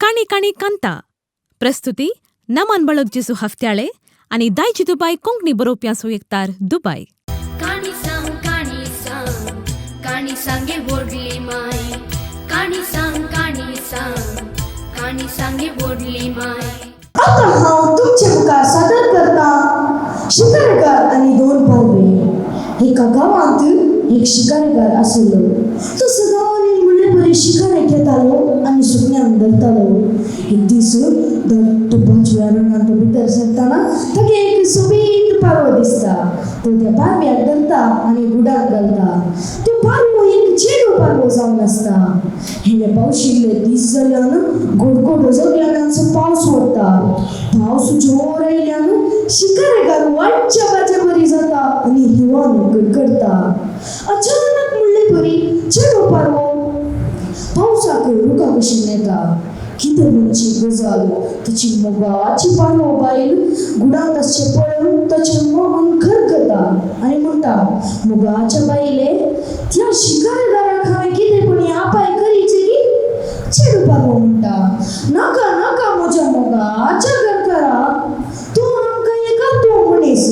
काणी काणी कांता. प्रस्तुती नमन बळग जेसू हफ्त्याळे आनी दायजी दुबाय कोंकणी बरोवप्यांचो एकतार दुबाय. काणी सांग काणी सांग काणी सांगे व्हडली माय, काणी सांग काणी सांग काणी सांगे व्हडली माय. आतां हांव तुमचे मुखार सादर करता शिकारगार आनी दोन पारवे. एका गांवांत एक शिकारगार आशिल्लो. तो सदांनी म्हणले बरी शिकार घेतालो आनी सुकण्यांक धरतालो. एक दीस दट्ट पांचव्या रंगांत तो भितर सरतना ताका एक सोबीत पारवो दिसता. तो त्या पारव्याक धरता आनी गुडाक घालता. तो पारवो एक चेडो पारवो जावन आसता. हेणे पावशिल्ले दीस जाल्यान गोडगोडो सगळ्यांचो पावस वता. पावस जोर आयल्यान शिकारेकार वाटच्या बाजे बरी जाता आनी हिवान कडकडता. अचानक म्हणले बरी चेडो पारवो पावसाक रुखा कशी येता. कितें म्हणची गजाल, ताची मोगाची पारवो बायल गुडांत आसचें पळोवन ताचें मन खरखता आनी म्हणटा, मोगाच्या बायले, त्या शिकारेदाराक हांवें कितें कोणी आपाय करीचे की? चेडू पारवो म्हणटा, नाका नाका म्हज्या मोगाच्या घरकारा, तूं आमकां एका तूं मनीस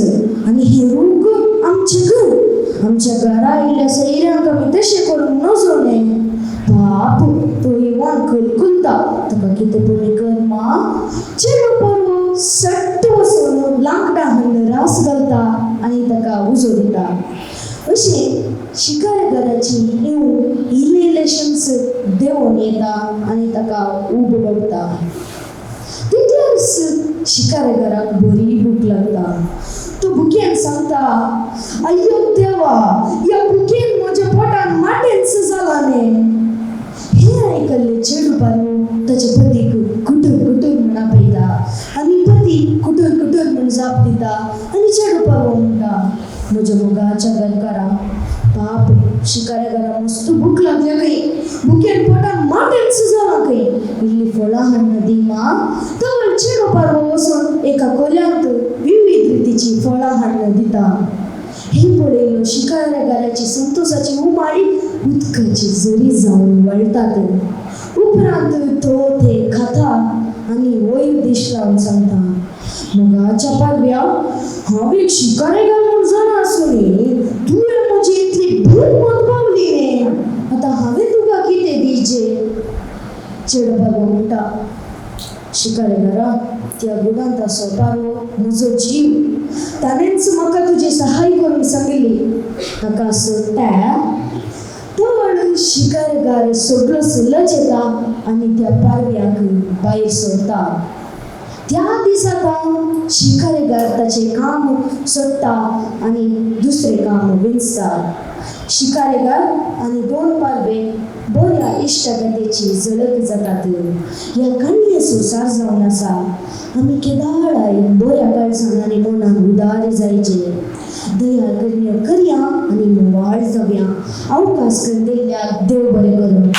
आनी हे रूख आमचें घर. आमच्या घरा आयिल्ल्या सैऱ्यांक आमी तशें करूंक नजो न्ही. बाप, तो इवान कलकुलता, ताका कितें पळय कर मा. चेडो पारवो सट्ट वचून लांकडां हाडून रास घालता आनी ताका उजो दिता. अशें शिकारगाराची येवन इल्लें इल्लेशेंच देंवोन येता आनी ताका उबो दवरता. तितल्याच शिकारगाराक बरी भूक लागता. तो भुकेन सांगता, अय्यो देवा, ह्या भुकेन म्हज्या पोटान माटेंच जालां न्ही. हें आयकल्लें चेडूं पारवो ताच्या पतीक कुटूर कुटूर म्हूण आपयता आनी पती कुटूर कुटूर म्हूण जाप दिता आनी चेडूं पारवो म्हणटा, म्हज्या मोगाच्या घरकारा, बाप, शिकाऱ्या मस्त भूक लागल्या खंय, भुकेन पोटान माटेंच जालां खंय, इल्ली फळां हाडून दी मा. तवळ चेडो पारवो वचून एका कोल्यांत विविध रितीची फळां हाडून दिता. हे पळयलो शिकाऱ्यागाराची संतोषाची उमाळी उदकाची झरी जावन वळटात. उपरांत तो ते खाता आनी वयर दीश लावन सांगता, मोगाच्या पारव्या, हांव एक शिकारेगार म्हूण जाणा आसूनी तुवें म्हजी इतली भूक म्हूण पावली न्ही, आतां हांवें तुका कितें दिवचें? चेडो पारवो म्हणटा, शिकारेगारा, त्या गुडांत आसो पारवो म्हजो जीव, ताणेंच म्हाका तुजी सहाय करूंक सांगिल्ली, ताका सोडटा. तवळ शिकारगार सगळो लजेता आनी त्या पारव्याक भायर सोडटा. त्या दिसा तो शिकारेगार ताचें काम सोडटा आनी दुसरें काम विंचता. शिकारेगार आनी दोन पारवे बऱ्या इश्टागतीची झलक जातात. ह्या काणयेचो सार जावन आसा, आमी केदाळाय बऱ्या काळजान आनी मनान उदार जायचे, दया करण्यो करया आनी मोवाळ जावया. अवकाश करून दिल्ल्या देव बरें करूं.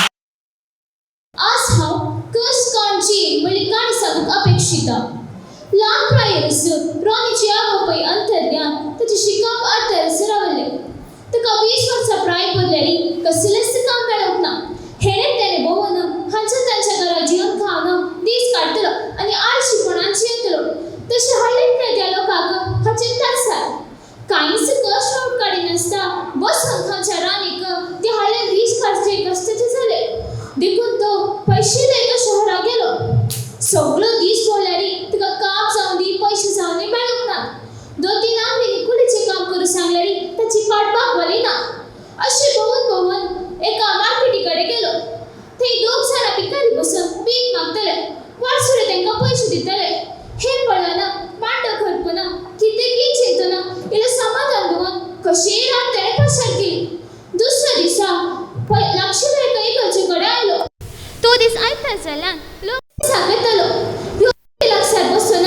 आज हांव कस काणजी म्हणली काणी सांगूंक अपेक्षिता. ल्हान प्रायेरच रॉनीची आवय अंतरल्यान ताचें शिकप अर्दरच रावलें. ताका 20 वर्सां प्राय पुरल्यारी कसलेंच काम मेळूंक ना. हेणें तेणें भोंवून हांच्या तांच्या घरा जेवन खावन दीस काडटलो आनी आळशीपणान जियेतलो. तशें हळ्ळेंतल्या त्या लोकांक हाचें त्रास. कांयच कश्ट काडिनासता बसून खावच्या रानीक ते हळ्ळें दीस काडचे कश्टाचे जाले. देखून तो पयशे एका शहराक गेलो. सगळो दीस भोंवल्यारी ताका काम जावं दी पयशे जावं दी मेळूंक ना. 2-3 आंगडींनी कुलीचें काम करूं सांगल्यारी ताची पाट बागवली ना. अशें भोंवून भोंवून एका मार्केटी कडेन गेलो. थंय दोग जाणां भिकारी बसून भीक मागताले. वाटसुरे तांकां पयशे दिताले. हें पळोवन मांडो खरपून कितें की चिंतून इल्लें समाधान दवरून कशीय रात ताणें पाशार केली. दुसऱ्या दिसा लागशिल्ल्या एका इगर्जे कडेन आयलो. तो दीस आयतार जाल्यान लोक सांगतालो. ह्यो लागसार बसून,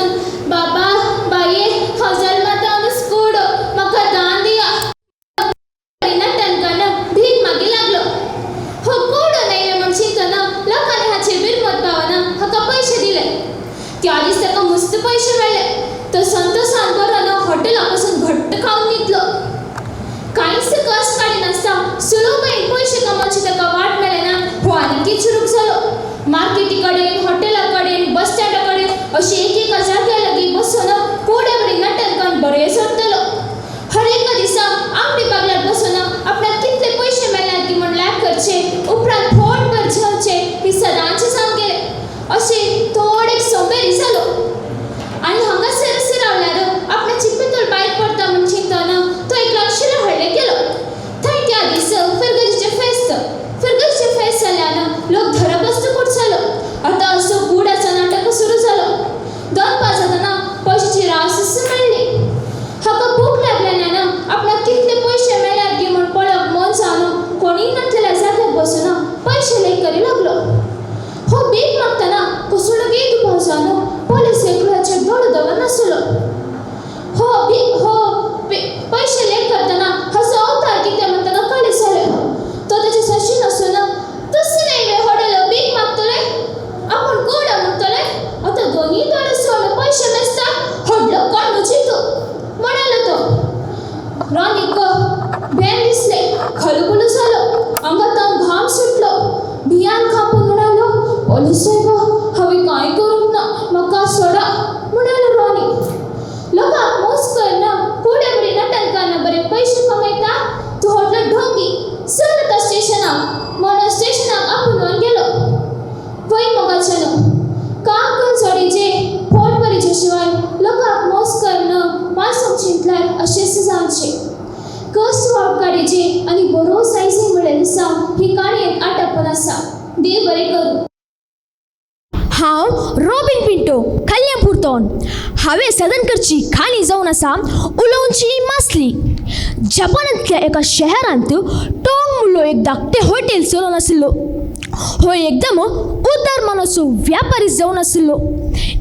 बाबा बाये, हांव जल्मातावनच कोडो, म्हाका दान दिया. तांकां भीक मागी लागलो. हो कोडो न्हय म्हूण चिंतना लोकांनी हाचेर बिरमत पावना हाका पयशे दिले. त्या दीस ताका मस्त पयशे मेळ्ळे. तो संतोसान बरोवन हॉटेला पसून घट्ट खावन न्हिदलो. कांयच कश्ट काडिनासता सुलभेन पयशे कमोवची ताका वाट मेळना. हो आनीकय चुरूक जालो. मार्केटी कडेन हॉटेला अशें एक एका जाग्यार लागीं बसून कोड्या बरी नटनकान बरें सोडटलो. हर एका दिसा आंगडी बागल्यार बसून आपणाक कितले पयशे मेळ्ळ्यात की म्हूण लॅक करचे उपरांत पोटभर जेवचें ही सदांचें जावन गेलें. अशें थोडेक सोंबेरी जालो आनी हांगासर रावल्यार आपणाची पितूळ भायर पडटा म्हूण चिंतना तो एक लागशिल्ल्या व्हडलें गेलो. थंय त्या दीस फिरगजीचें फेस्त. फिरगजीचें फेस्त जाल्यान लोक धरबस्त कुडचालो. आतां असो गुडाचो नाटक सुरू जालो. दनपार जातना पयशाची रास मेळ्ळी. हाका भूक लागल्यान आपणाक कितले पयशे मेळ्ळ्यात गी म्हूण पळोवंक मन जावन कोणीय नासलेल्या जाग्यार बसून पयशे लेख करी लागलो. हो भीक मागतना कसलोगी दुबाव जावन पोलीस एकल्याचेर दोळो दवरनासलो. हो हो पयशे लेख करतना हाचो अवतार कितें म्हूण ताका कळीत जालें. तो ताचे सशी नासून तसलें न्हय वे हॉटेल भीक मागतले आपूण गोड म्हणटले आतां दोनूय दोळे सोडून पयशे मेजता व्हडलो कोण चिंतू म्हणालो तो. रॉनीक भेन दिसलें. खलबुलो जालो. आंगांत घाम सुटलो. भियान खापून म्हणालो पोलीस सायबा हांवें कांय करूंक ना म्हाका सोडा म्हणालो रॉनी. लोकांक मोस करना कोड्या बरी नटनकाना बरे पयशे कमयता तूं व्हडलो ढोंगी चल आतां स्टेशनाक म्हणून स्टेशनाक आपूण गेलो. वय मोगाच्यानो काम करून जोडीचे पोट भरीचे शिवाय लोकांक मोस करून मासूंक चिंतल्यार अशेंच जावचें. कश्ट वावट काडीचे आनी बरो सायजी म्हळ्ळें दिसा ही काणयेंत आटपून आसा. देव बरें करूं. हांव रॉबीन पिंटो कल्याणपूर. हांवें सदन करची काणी जावन आसा उलोवची मासली. जपानांतल्या एका शहरांत टोंग मुल्लो एक धाकटें हॉटेल चलोवन आशिल्लो. हो एकदम उदार मनाचो व्यापारी जावन आशिल्लो.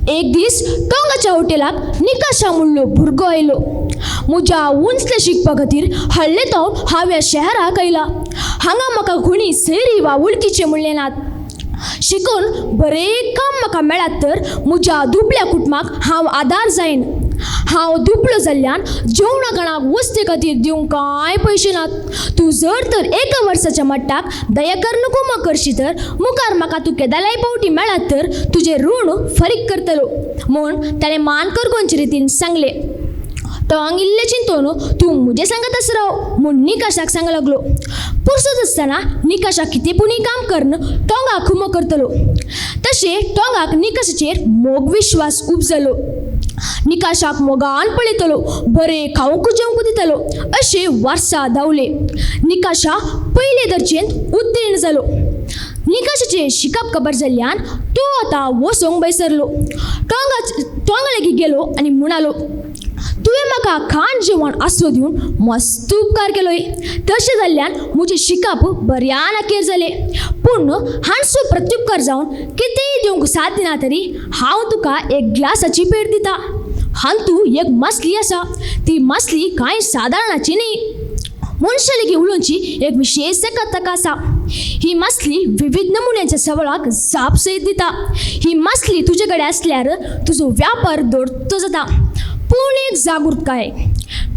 एक दीस टोंगाच्या हॉटेलाक निकाशा मुल्लो भुरगो आयलो. म्हज्या उंचलें शिकपा खातीर हळ्ळे तावन हांव ह्या शहराक आयला. हांगा म्हाका कोणी सैरी वा वळखीचे म्हणलें नात. शिकून बरें काम म्हाका मेळत तर म्हज्या दुबळ्या कुटुंबाक हांव आदार जायन. हांव दुबळो जाल्ल्यान जेवणा खाणाक वस्ते खातीर दिवंक कांय पयशे नात. तूं जर तर एका वर्साच्या मट्टाक दया करून कुमा करशी तर मुखार म्हाका तूं केदालाय पावटी मेळत तर तुजें ऋण फारीक करतलो म्हूण ताणें मान करगोनचे रितीन सांगलें. टोंग इल्लें चिंतून तूं म्हजें सांगत राव म्हूण निकाशाक सांग लागलो. पुरसत आसतना निकाशाक कितें पुणी काम करून टोंगाक खुमो करतलो. तशें टोंगाक निकाशाचेर मोग विश्वास उपजलो. निकाशाक मोगान पळयतलो बरें खावंक जेवंक दितलो. अशें वर्सां धांवले. निकाशा पयले दर्जेंत उत्तीर्ण जालो. निकाशाचें शिकप खबर जाल्ल्यान तो आतां वचोंक भायर सरलो. टोंगा लागीं गेलो आनी म्हणालो तुवें म्हाका खाण जेवण आसरो दिवन मस्त उपकार केलोय. तशें जाल्ल्यान म्हजें शिकप बऱ्यान अखेर जालें. पूण हांसो प्रत्युपकार जावन कितेंय दिवंक साथ दिना तरी हांव तुका एक ग्लासाची पेट दिता. हांतू एक मासली आसा. ती मासली कांय सादारणाची न्ही. मनशां लेगीत उलोवची एक विशेश ताका ताका आसा. ही मासली विविध नमुन्यांच्या सवालाक जाप सयत दिता. ही मासली तुजे कडेन आसल्यार तुजो व्यापार दोडतो जाता. पूण एक जागृतकाय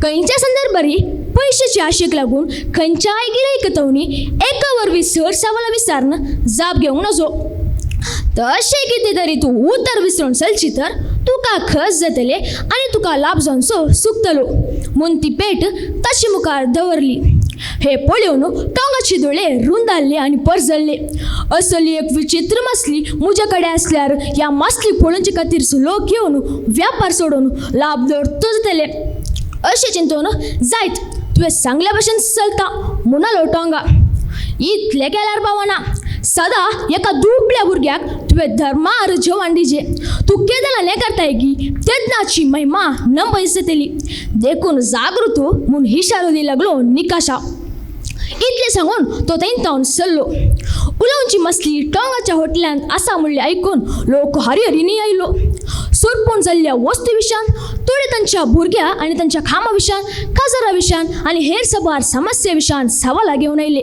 खंयच्या संदर्भारी पयशाचे आशेक लागून खंयच्याय गिरायकतवणी एका वरवीं सर सवालां विचारून जाप घेवंक नजो. तशें कितें तरी तूं उतर विसरून चलची तर तुका खस जातलें आनी तुका लाभ जावचो सुकतलो म्हूण ती पेट ताचे मुखार दवरली. हे पळोवन टोंगाचे दोळे रुंदारले आनी परजल्ले. असली एक विचित्र मासली म्हज्या कडेन आसल्यार ह्या मासलीक पळोवचे खातीर लोक येवन व्यापार सोडून लाभ दवरतो जातले अशें चिंतून जायत तुवें सांगल्या भशेन चलता म्हणालो टोंगा. इतलें केल्यार पावना. सदां एका दुबळ्या भुरग्याक तुवें धर्मार जेवण दिजे. तूं केदना हें करताय की तेन्नाची महिमा नंबयस जातली. देखून जागृत म्हूण हिशारो दी लागलो निकाशा. इतलें सांगून तो थंय सरलो. उलोवची मासली टोंगाच्या हॉटेलांत आसा म्हणलें आयकून लोक हरिहरीनी आयलो. सोरपूण जाल्ल्या वस्तू विशयान थोडे तांच्या भुरग्या आनी तांच्या कामा विशयान काजारा विशयान आनी हेर सबार समस्या विशयान सवालां घेवन आयले.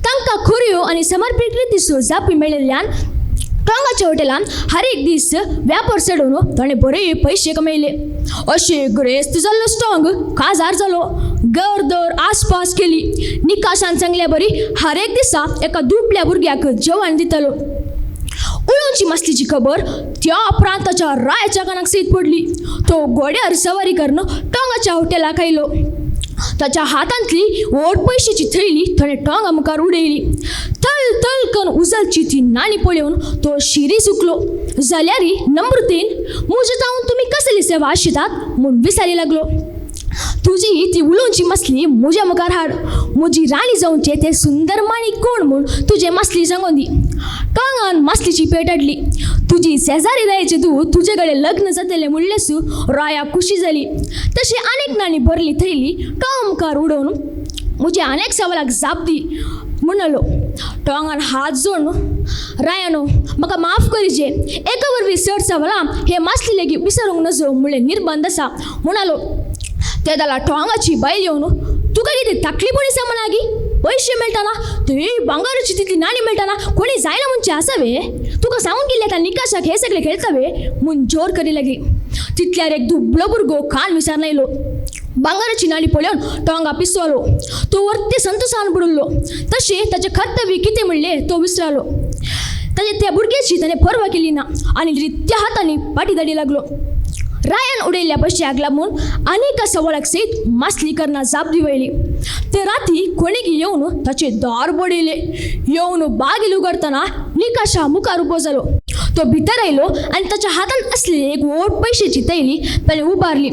तांकां खऱ्यो आनी समर्पीत रितीच्यो जापी मेळिल्ल्यान टोंगाच्या हॉटेलांत हर एक दीस व्यापार चडोवन ताणें बरे पयशे कमयले. अशें ग्रेस्त जाल्लो स्टोंग काजार जालो. घरदर आसपास केली. निकाशान सांगल्या बरी हर एक दिसा एका दुबळ्या भुरग्याक जेवण दितालो. उलोवची मासलीची खबर त्या प्रांताच्या रायाच्या कानाक सयत पडली. तो घोड्यार सवारी करून टोंगाच्या हॉटेलाक आयलो. ताच्या हातांतली व्हड पयशेची थैली ताणें टोंगा मुखार उडयली. थल थल करून उजलची ती नाणी पळोवन तो शिरी सुकलो. जाल्यार नम्रतेन म्हजे जावन तुमी कसली सेवा आशितात म्हूण विचारी लागलो. तुजी ती उलोवची मासली म्हज्या मुखार हाड, म्हजी राणी जावचें तें सुंदर माणीक कोण म्हूण तुजें मासली सांगोन दी. टोंगान मासलीची पेट हाडली. तुजी शेजारी रायाचें धूव तुजे कडेन लग्न जातलें म्हणलें राया खुशी जाली. तशी आनीक नाणी भरली थैली टोंगा मुखार उडोवन म्हज्या अनेक सवालाक जाप दी म्हणलो. टोंगान हात जोडून रायानो म्हाका माफ करिजे, एका वरवीं चड सवालां हे मासली लेगीत विसरूंक नजो म्हणलें निर्बंध आसा म्हणालो. ते जाल्यार टोंगाची बायल येवन तुका कितें ताकलीपणी सामन गी, पयशे मेळटाना थंय भांगराची तितली नाणी मेळटाना कोणी जायना म्हणचें आसा वे, तुका सांगून गेल्लें आतां निकाशाक हे सगळे खेळटा वे म्हूण जोर करी लागली. तितल्यार एक दुबळो भुरगो कान विचारून आयलो. भांगराची नाणी पळोवन टोंगा पिसवलो. तो वर्ते संतोशान बुडलो. तशें ताचें कर्तव्य कितें म्हणलें तो विसरलो. ताचे त्या भुरग्याची ताणें पर्वा केली ना आनी रित्या हातांनी पाटी धाडी लागलो. रायान उडयल्ल्या पयशाक लागून अनेक सवालाक सयत मासली करना जाप दिवयली. ते राती कोणीक येवन ताचें दार बडयलें. येवन बागील उगडतना निकाशा मुखार उबो जालो. तो भितर आयलो आनी ताच्या हातांत आसली एक व्हड पयशेची थैली ताणें उबारली.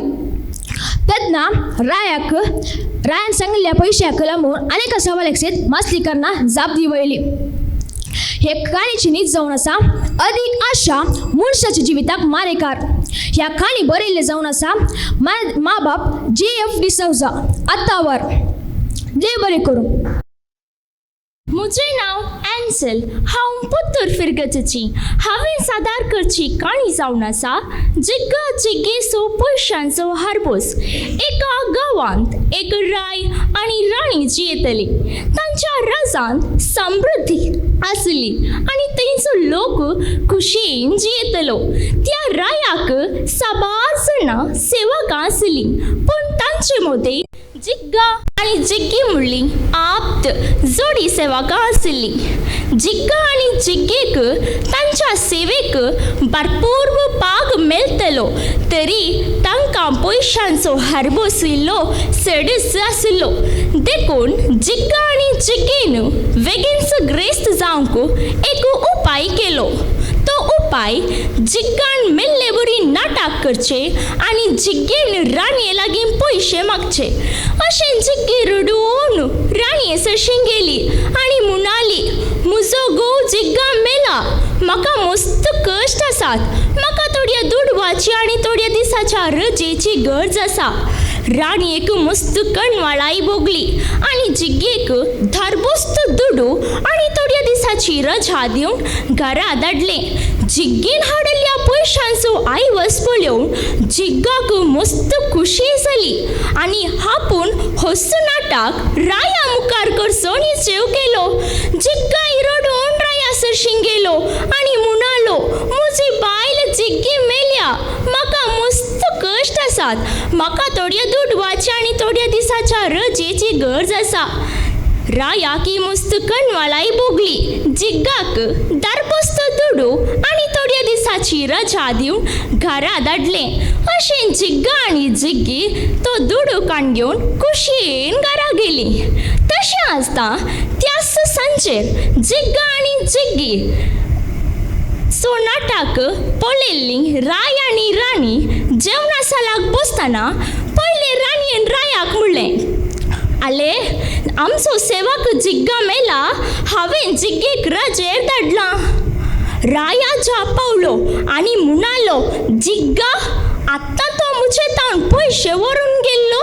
तेन्ना रायान सांगिल्ल्या पयशाक लागून अनेक सवालाक सयत मासली करना जाप दिवयली. हे काणयेची नीत जावन आसा अदीक आशा मनशाच्या जिविताक मारेकार. ह्या काणी बरयल्लें जावन आसा मा बाप जे एफ डिसौजा. आतांवर देव बरें करूं. म्हजें नांव एन्सल. हांव पुत्तूर फिरगतीची. हांवें सादर करची काणी जावन आसा जिग्गा जिग्गेसो पयशांचो हारबोस. एका गांवांत एक राय आनी राणी जियेतली. तांच्या राजांत समृद्धी आसली आनी थंयचो लोक खुशयेन जियेतलो. त्या रायाक साबार जाणां सेवकां आसलीं, पूण तांचे मदें जिग्गा आनी जिग्गी म्हणली आप्त जोडी सेवकां आशिल्ली. जिग्गा आनी जिग्गेक तांच्या सेवेक भरपूर पाग मेळटलो तरी तांकां पयशांचो हारबोस इल्लो चडच आशिल्लो. देखून जिग्गा आनी जिग्गेन वेगींच ग्रेस्त जावंक एक उपाय केलो. तो उपाय जिग्गान मेल्ले बरी नाटक करचे आनी जिग्गेन राणये लागीं पयशे मागचे. अशें जिग्गी रडून राणये सरशीं गेली आनी म्हणाली, म्हजो घोव जिग्गा मेला, म्हाका मस्त कश्ट आसात, म्हाका थोड्या दुडवाची आनी थोड्या दिसाच्या रजेची गरज आसा. राणयेक मस्त कणवाळाय भोगली आनी जिग्गेक धारबोस्त दुडू आनी थोड्या दिसाची रजा दिवन घरा धाडलें. जिग्गेन हाडिल्ल्या पयशांचो आयवस पळोवन जिग्गाक मस्त खुशी जाली आनी आपूण हस नाटक राया मुखार करचो निश्चेव केलो. जिग्गा रडून राया सरशीं गेलो आनी म्हणालो, म्हजी बायल जिग्गी मेल्या, म्हाका मस्त कश्ट आसात, म्हाका थोड्या दुडवाची आनी थोड्या दिसाच्या रजेची गरज आसा. रायाक ही मस्त कणवाळाय भोगली. जिग्गाक दारपोस्त दुडू आनी थोड्या दिसाची रजा दिवन घरा धाडलें. अशें जिग्गा आनी जिग्गी तो दुडू काण घेवन खुशयेन घरा गेली. तशें आसता त्याच सांजेर जिग्गा आनी जिग्गी सो नाटक पळयल्ली राय आनी राणी जेवणा सालाक बसतना पयले राणयेन रायाक म्हणलें, आले आमचो सेवक जिग्गा मेला, हांवें जिग्गेक रजेर धाडला. राया जाप पावलो आनी म्हणालो, जिग्गा आत्तां तो म्हजे तावन पयशे व्हरून गेल्लो,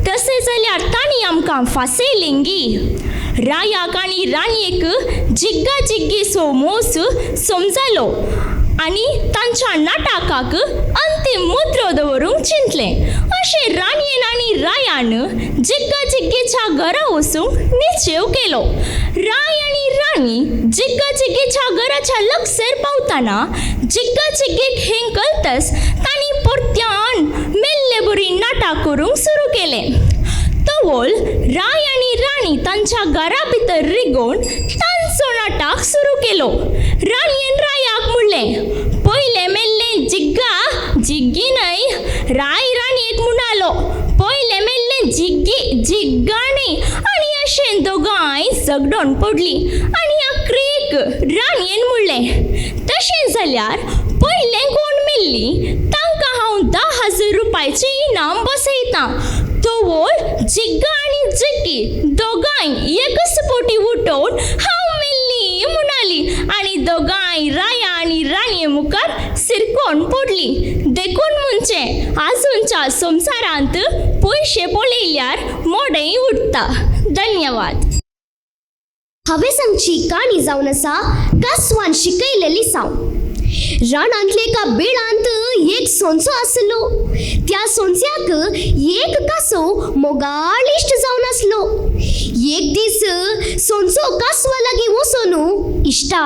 तशें जाल्यार तांणी आमकां फासयलें गी. रायाक आनी राणयेक जिग्गा जिग्गेचो मोस समजालो आनी तांच्या नाटकाक अंतीम मुद्रो दवरूंक चिंतलें. अशें राणयेन आनी रायान जिग्गा जिग्गेच्या घरा वचूंक निश्चेव केलो. राय आनी राणी जिग्गा जिग्गेच्या घराच्या लक्षेर पावतना जिग्गा जिग्गेक हें कळतच तांणी परत्यान मेल्ले बरी नाटक करूंक सुरू केलें. तवळ राय आनी राणी तांच्या घरा भितर रिगोवन तांचो नाटक सुरू केलो. राणयेन रायाक म्हणलें, मुळ्ळें, पयलें मेल्लें जिग्गा जिग्गी न्हय. राय राणयेक म्हणालो, पयलें मेल्लें जिग्गी जिग्गा न्हय. आनी अशें दोगांय झगडोन पडलीं. आनी आक्रेक राणयेन मुळ्ळें, तशें जाल्यार पयलें कोण मेल्लीं तांकां हांव 10,000 रुपयाचें इनाम बसयतां. तोवोर जिग्गा आनी जिग्गी दोगांय एकच पोटी उठोवन हांव मेल्ली म्हणाली आनी दोगांय राया आनी राणये मुखार सिरकोन पडली. देखून म्हणचें आजूनच्या संवसारांत पयशे पळयल्यार मोडेंय उठता. धन्यवाद. हांवें सांगची काणी जावन आसा कासवान शिकयलें लिसांव. रानांतले एका बिळांत एक सोंसो आसलो. त्या सोंस्याक एक कासव मोगाळ इश्ट जावन आसलो. एक दीस सोंसो कासवा लागीं वचून, इश्टा,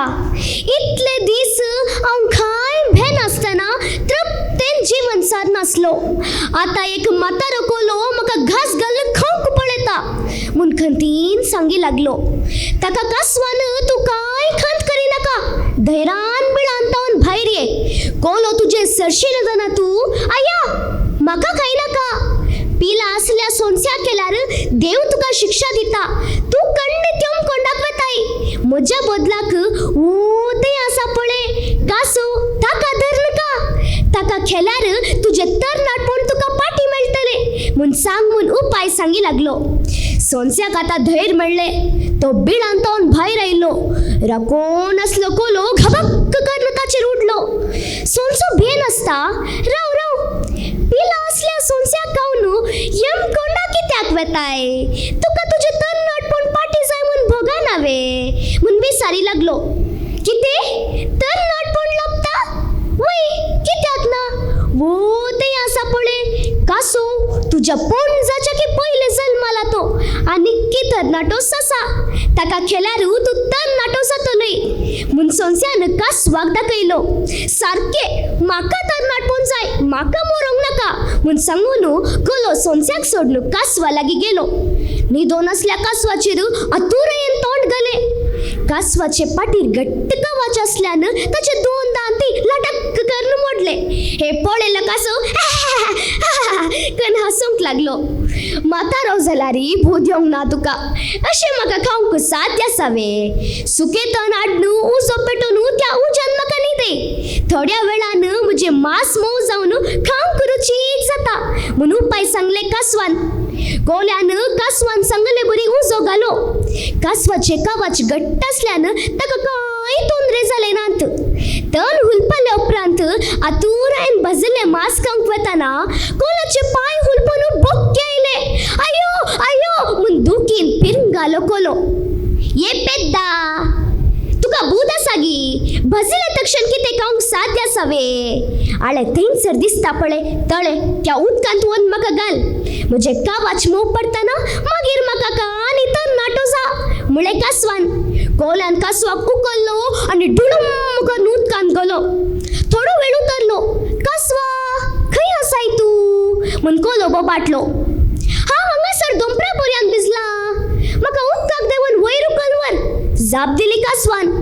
इतले दीस हांव कांय भेनासतना तृप्तेन जीवन सारनासलो. आतां एक म्हातारो कोलो म्हाका घास घालून खावंक पळयता म्हूण खंतीन सांगी लागलो. ताका कासवान, तूं कांय खंत करिनाका, धैरान बिळांत तावन भायर ये. कोलो तुजे सरशी नजना तूं आया म्हाका खायनाका. पिला आसल्या सोंस्या केल्यार देव तुका शिक्षा दिता. तूं कण्ण तेम कोंडाक वताय. म्हज्या बदलाक तें आसा पळय कासव, ताका धर नाका. ताका खेल्यार तुजें तरणाटपण तुका पाटी मेळटलें म्हूण सांग म्हूण उपाय सांगी लागलो. सोंस्याक आतां धैर्य मेळ्ळें. तो बिळांत तावन भायर आयलो. राकोन आसलो कोलो घबक्क करून ताचेर उडलो. सोंसो भेन आसता, राव राव, पिला आसल्या सोंस्याक खावन यम कोंडा कित्याक वेताय? तुका तुजें तरणाटपण पाटी जाय म्हूण भोगाना वे म्हूण विसारी लागलो. कितें तरणाटपण लपता? वय, कित्याक ना? वो तें आसा पळय कासव, तुज्या पोणजाच्या की पयले जल्माला तो आनी की तरणाटो ससा. ताका खेल्यार तूं तरणाटो जातलोय म्हूण सोंस्यान कासवाक दाखयलो. सारकें, म्हाका तरणाटपण जाय, म्हाका मरोंक नाका म्हूण सांगून कोलो सोंस्याक सोडून कासवा लागीं गेलो. न्हिदोन आसल्या कासवाचेर आतुरायेन तोंड घालें. कासवाचे पाटीर घट्ट कवाच आसल्यान ताचे दोन दांती लटक करून मोडले. हे पळयलें कासव कन हांसूंक लागलो. म्हातारो जाल्यार भूत येवंक ना तुका, अशें म्हाका खावंक साध्य आसा वे? सुकें तण हाडून उजो पेटोवन त्या उज्यान म्हाका न्हिदय. थोड्या वेळान म्हजें मांस मोव जावन खावंक रुचीक जाता म्हूण उपाय सांगले कासवान. कोल्यान कासवान सांगले बरी उजो घालो. कासवाचे कवच घट्ट आसल्यान ताका कांय तोंदरे जाले नात. तण हुलपल्या उपरांत आतुरायेन भाजिल्लें मांस खावंक वतना कोल्याचे पांय हुलपून बोक्के आयले. आयो आयो म्हूण दुखीन पिरंगालो कोलो. ये पेद्दा, तुका भूत आसा गी? भाजिल्लें तक्षण कितें खावंक साध्य आसा वे? आळे थंयसर दिसता पळय तळें, त्या उदकांत वचून म्हाका घाल. म्हजें कावाच मोव पडटना मागीर म्हाका आनी तरणाटो जा म्हळें कासवान. कोल्यान कासवाक उखल्लो आनी डुडूम करून उदकांत गेलो. थोडो वेळ उतरलो. कासवा, खंय आसाय तूं म्हूण कोलो बोबाटलो. हांव हांगासर दोंपरा पर्यांत भिजलां, म्हाका उदकाक देंवन वयर उखल व्हर, जाप दिली कासवान.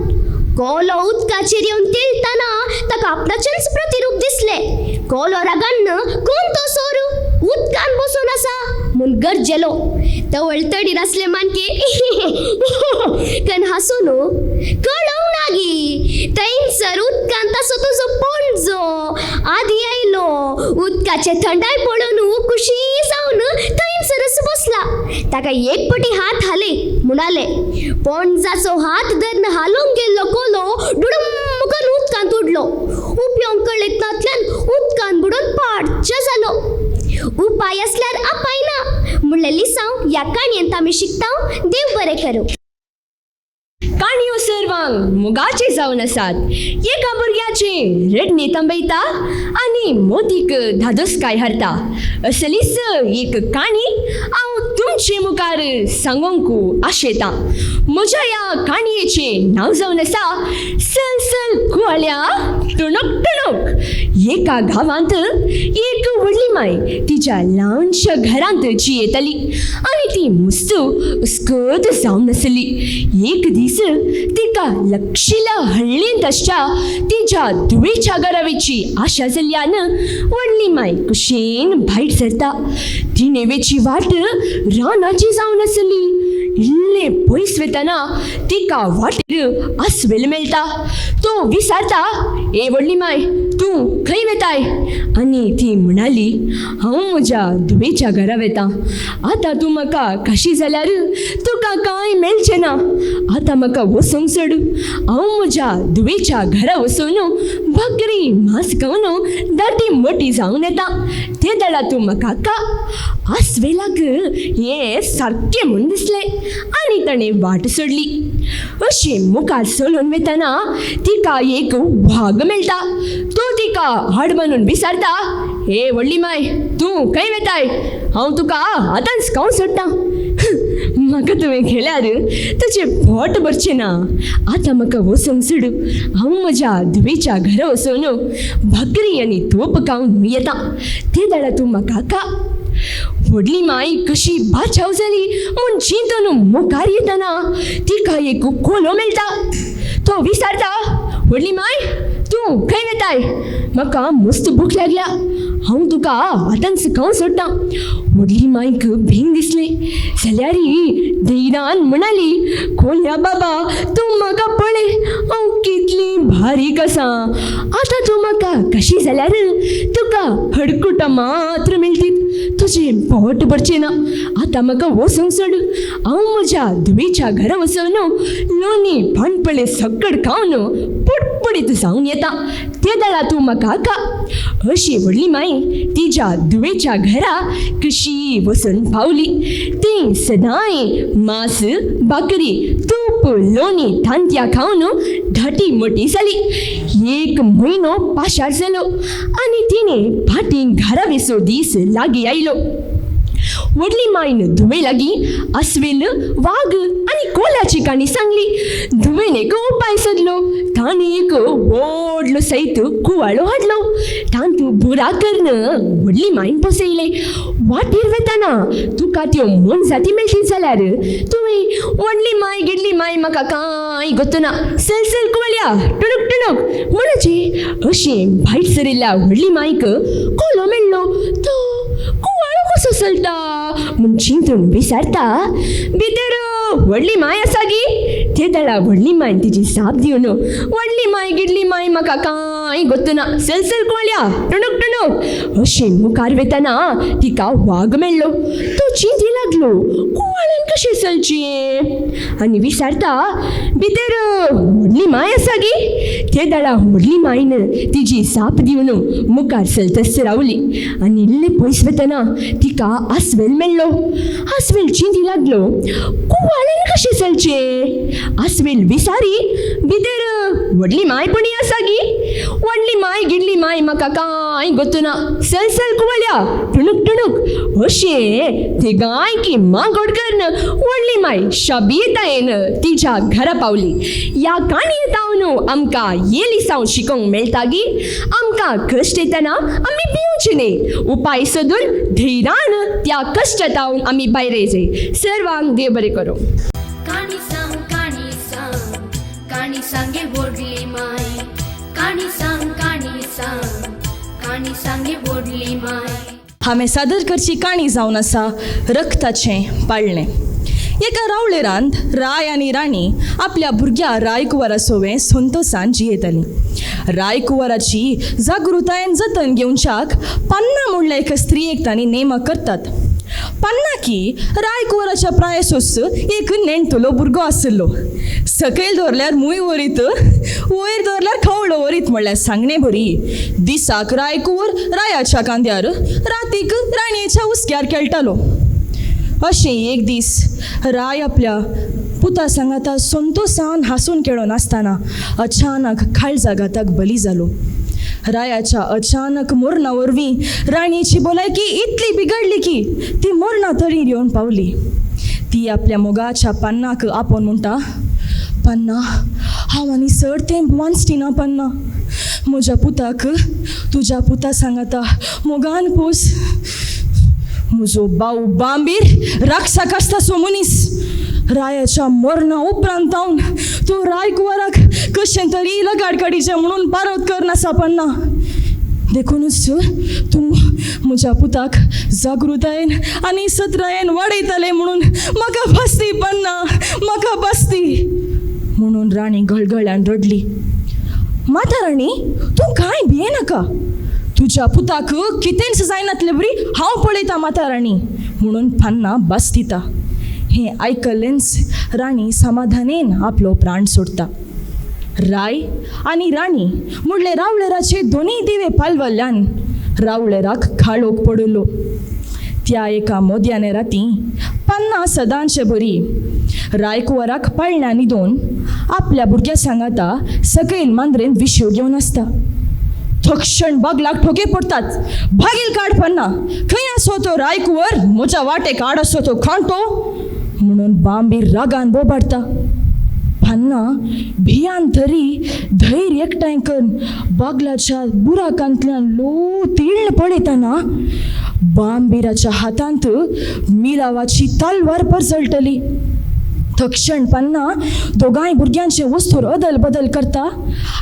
कोलो उदकाचेर येवन तेळटना ताका आपणाचेंच प्रतिरूप दिसलें. कोलो रागान कोण तो सोर उदकान बसून आसा म्हूण गरजेलो. तवळ तडीर आसले मानके कन हांसून, कळोवंक ना गी, थंयसर उदकांत आसो तुजो पणजो आदी आयलो. उदकाचे थंडाय पळोवन खुशी जावन थंयसरच बसला. ताका एक पटी हात हाले म्हणाले. पणजाचो हात धरून हालोवंक गेल्लो कोलो डुडूम करून उदकांत उडलो. उपयोंक कळीत नातल्यान उदकांत बुडून पाडचें जालो. उपाय आसल्यार अपाय ना म्हणलें लिसांव ह्या काणयेंत आमी शिकता. देव बरें करूं. काणयो सर्वांक मोगाचे जावन आसात. एका भुरग्याचे रडणे थांबयता आनी मोतीक धादोसकाय हाडटा असलीच एक काणी हांव तुमचे मुखार सांगूंक आशेतां. म्हज्या ह्या काणयेचें नांव जावन आसा, सल सल कुवाळ्या टुणूक टुणूक. एका गांवांत एक व्हडली माय तिच्या ल्हानशा घरांत जियेताली आनी ती मुस्तू अस्कत जावन आसली. एक दीस तिका लक्षिल्या हळ्ळींत आसच्या तिच्या धुवेच्या घरावेची आशा जाल्ल्यान व्हडली माय कुशेन भायर सरता. तिणें वेची वाट रानाची जावन आसली. इल्लें पयस वतना तिका वाटेर आस्वेल मेळटा. तो विचारता, ए व्हडली माय, तूं खंय वेताय? आनी ती म्हणाली, हांव म्हज्या धुवेच्या घरा वेता. आतां तूं म्हाका कशी जाल्यार तुका कांय मेळचें ना. आतां म्हाका वचूंक सोड. हांव म्हज्या धुवेच्या घरा वचून भाकरी मांस खावन दाटी मोटी जावन येता. ते दळा तूं म्हाका का. आस्वेलाक हें सारकें म्हूण दिसलें आनी ताणें वाट सोडली. अशी मुखार चलून वतना तिका एक वाग मेळटा. तो तिका हाड बांदून विचारता, हे व्हडली माय, तूं खंय वेताय? हांव तुका आतांच खावंक सोडटा. म्हाका तुवें खेल्यार तुजें पोट भरचें ना. आतां म्हाका वचूंक सोड. हांव म्हज्या धुवेच्या घरा वचून भाकरी आनी तोप खावन येता. ते दाडा तूं म्हाका खा. व्हडली माय कशी बाचाव जाली म्हूण चिंतून मुखार येतना तिका एक कोलो मेळटा. तो विचारता, व्हडली माय, तूं खंय वेताय? म्हाका मस्त भूक लागल्या. हांव तुका आतांच खावंक सोडटा. व्हडली मायक भींग दिसलें जाल्यार धैर्यान म्हणाली, कोल्या बाबा, तूं म्हाका पळय, हांव कितली बारीक आसा. आतां तूं म्हाका कशी जाल्यार तुका हडकुटां मात्र मेळटीत. तुजें पोट भरचें ना. आतां म्हाका वचूंक सोड. हांव म्हज्या धुवेच्या घरा वचून लोणी पानपळे सकड खावन पुटपुडीत जावन येता. ते दळा तूं म्हाका खा. अशी व्हडली माय तिच्या धुवेच्या घरा कशी वचून पावली. ती सदांय मांस भाकरी तूप लोणी तांतयां खावन धाटी मोटी जाली. एक म्हयनो पाशार जालो आनी तिणें फाटीं घरा वेचो दीस लागीं आयलो. व्हडली मायन धुवे लागीं आस्वेल वाग आनी कोल्याची काणी सांगली. धुवेन एक उपाय सोदलो. ताणें एक व्हडलो सैत कुवाळो हाडलो. तांतू बुरा करून व्हडली मायन पोसयलें. वाटेर वतना तुका त्यो मोनजाती मेळटीत जाल्यार तुवें व्हडली माय गिडली माय म्हाका कांय गोत्तना, सल सल कुवाळ्या टुणूक टुणूक म्हणचे. अशें भायर सरिल्ल्या व्हडली मायक कोलो मेळ्ळो. तो कुवाळो कसो चलता म्हूण चिंतून विचारता, भितर व्हडली माय आसा गी? ते दळा व्हडली मायन तिची जाप दिवन, व्हडली माय गिडली माय म्हाका कांय गोत्तना, सल सल कुवाळ्या टुणूक टुणूक. अशें मुखार वतना तिका वाग मेळ्ळो. तो चिंती लागलो, कुवाळ्यान कशें चलचें? आनी विचारता, भितर व्हडली माय आसा गी? ते दळा व्हडली मायन तिची जाप दिवन मुखार चलतच रावली आनी इल्ले पयस वतना तिका आस्वेल मेळ्ळो. आस्वेल चिंती लागलो, कुवाळ्यान कशें चलचें? आस्वेल विचारी, भितर व्हडली माय पुणी आसा गी? व्हडली माय गिडली माय म्हाका कांय गोत्तना, सल सल कुवाळ्या टुणूक टुणूक. अशें तिगांय की मागोड करून व्हडली माय शाबीतायेन तिच्या घरा पावली. ह्या काणये तावन आमकां येलिसांव शिकोवंक मेळटा गी आमकां कश्ट येतना आमी भिवचें न्हय. उपाय सोदून धैर्यान त्या कश्टांतावन आमी भायर येयचें. सर्वांक देव बरें करूं. काणी सांग काणी सांग काणी सांगे व्हडली माय. काणी सांग काणी सांग काणी सांगे व्हडली माय. हांवें सादर करची काणी जावन आसा रक्ताचें पाळणें. एका रावळेरांत राय आनी राणी आपल्या भुरग्या रायकुंवरा सोवें संतोसान जियेतालीं. रायकुंवराची जागृतायेन जतन घेवच्याक पन्ना म्हणल्या एका स्त्रियेक तांणी नेमक करतात. पन्ना की रायकुंवराच्या प्रायसोस एक नेणटुलो भुरगो आशिल्लो. सकयल दवरल्यार मूय वरीत, वयर दवरल्यार खवळो वरीत म्हणल्यार सांगणे बरी. दिसाक रायकुंवर रायाच्या कांद्यार, रातीक राणयेच्या हुस्क्यार खेळटालो. अशें एक दीस राय आपल्या पुता सांगाता संतोसान हांसून खेळून आसतना अचानक काळजाघाताक बली जालो. रायाच्या अचानक मरणा वरवीं राणयेची भलायकी इतली बिगडली की ती मरणा तडीर येवन पावली. ती आपल्या मोगाच्या पन्नाक आपोवन म्हणटा, पन्ना, हांव आनी चड तेंप वांचटी ना पन्ना. म्हज्या पुताक तुज्या पुता सांगाता मोगान पोस. म्हजो भाव बांबीर राक्षाक आसता सो मनीस. रायाच्या मरणा उपरांत जावन तूं रायकुंवराक कशें तरी लगाड काडीचें म्हणून पारत करनासा पन्ना. देखूनच तूं म्हज्या पुताक जागृतायेन आनी सत्रायेन वाडयतालें म्हणून म्हाका बसती पन्ना, म्हाका बसती म्हणून राणी गळगळ्यान रडली. माता राणी, तूं कांय भियेनाका, तुज्या पुताक कितेंच जायनातले बरी हांव पळयतां माता राणी म्हणून पन्ना बस दिता. हें आयकल्लेंच राणी समाधानेन आपलो प्राण सोडटा. राय आनी राणी म्हणले रावळेराचे दोनूय दिवे पालवल्ल्यान रावळेराक काळोख पडिल्लो. त्या एका मोद्याने राती पन्ना सदांचे बरी रायकुंवराक पाळण्या न्हिदोवन आपल्या भुरग्या सांगाता सकयल मांद्रेन विशेव घेवन आसता. थक्षण बागलाक ठोके पडटात. भागील काड पन्ना, खंय आसो तो रायकुंवर, म्हज्या वाटेक आड आसो तो खांटो म्हणून बांबीर रागान बोबाडटा. पन्ना भियान तरी धैर्य एकठांय करून बागलाच्या बुराकांतल्यान लो तीर्ण पळयतना बांबिराच्या हातांत मिलावाची तलवार परजळटली. तक्षण पन्ना दोगांय भुरग्यांचे वस्तूर अदल बदल करता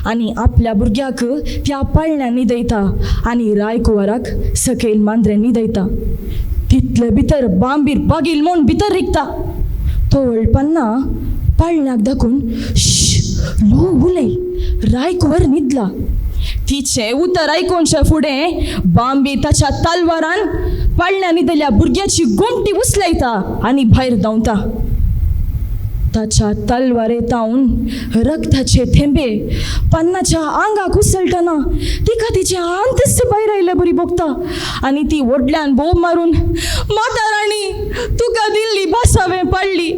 आनी आपल्या भुरग्याक त्या पाळण्या न्हिदयता आनी रायकुंवराक सकयल मांद्रे न्हिदयता. तितले भितर बांबीर बागील म्हूण भितर रिगता. तो पन्ना पाळण्याक दाखून लो उलय, रायकुंवर न्हिदला. तिचें उतर आयकुच्या फुडें बांबी ताच्या तलवारान पाळण्या न्हिदल्या भुरग्याची गोमटी उचलायता आनी भायर धांवता. ताच्या तलवारे तावन रक्ताचे थेंबे पन्नाच्या आंगाक उसळटना तिका तिचे आंतच भायर आयिल्ले बरी भोगता आनी ती व्हडल्यान बोब मारून, माता राणी, तुका दिल्ली भास हांवें पाडली.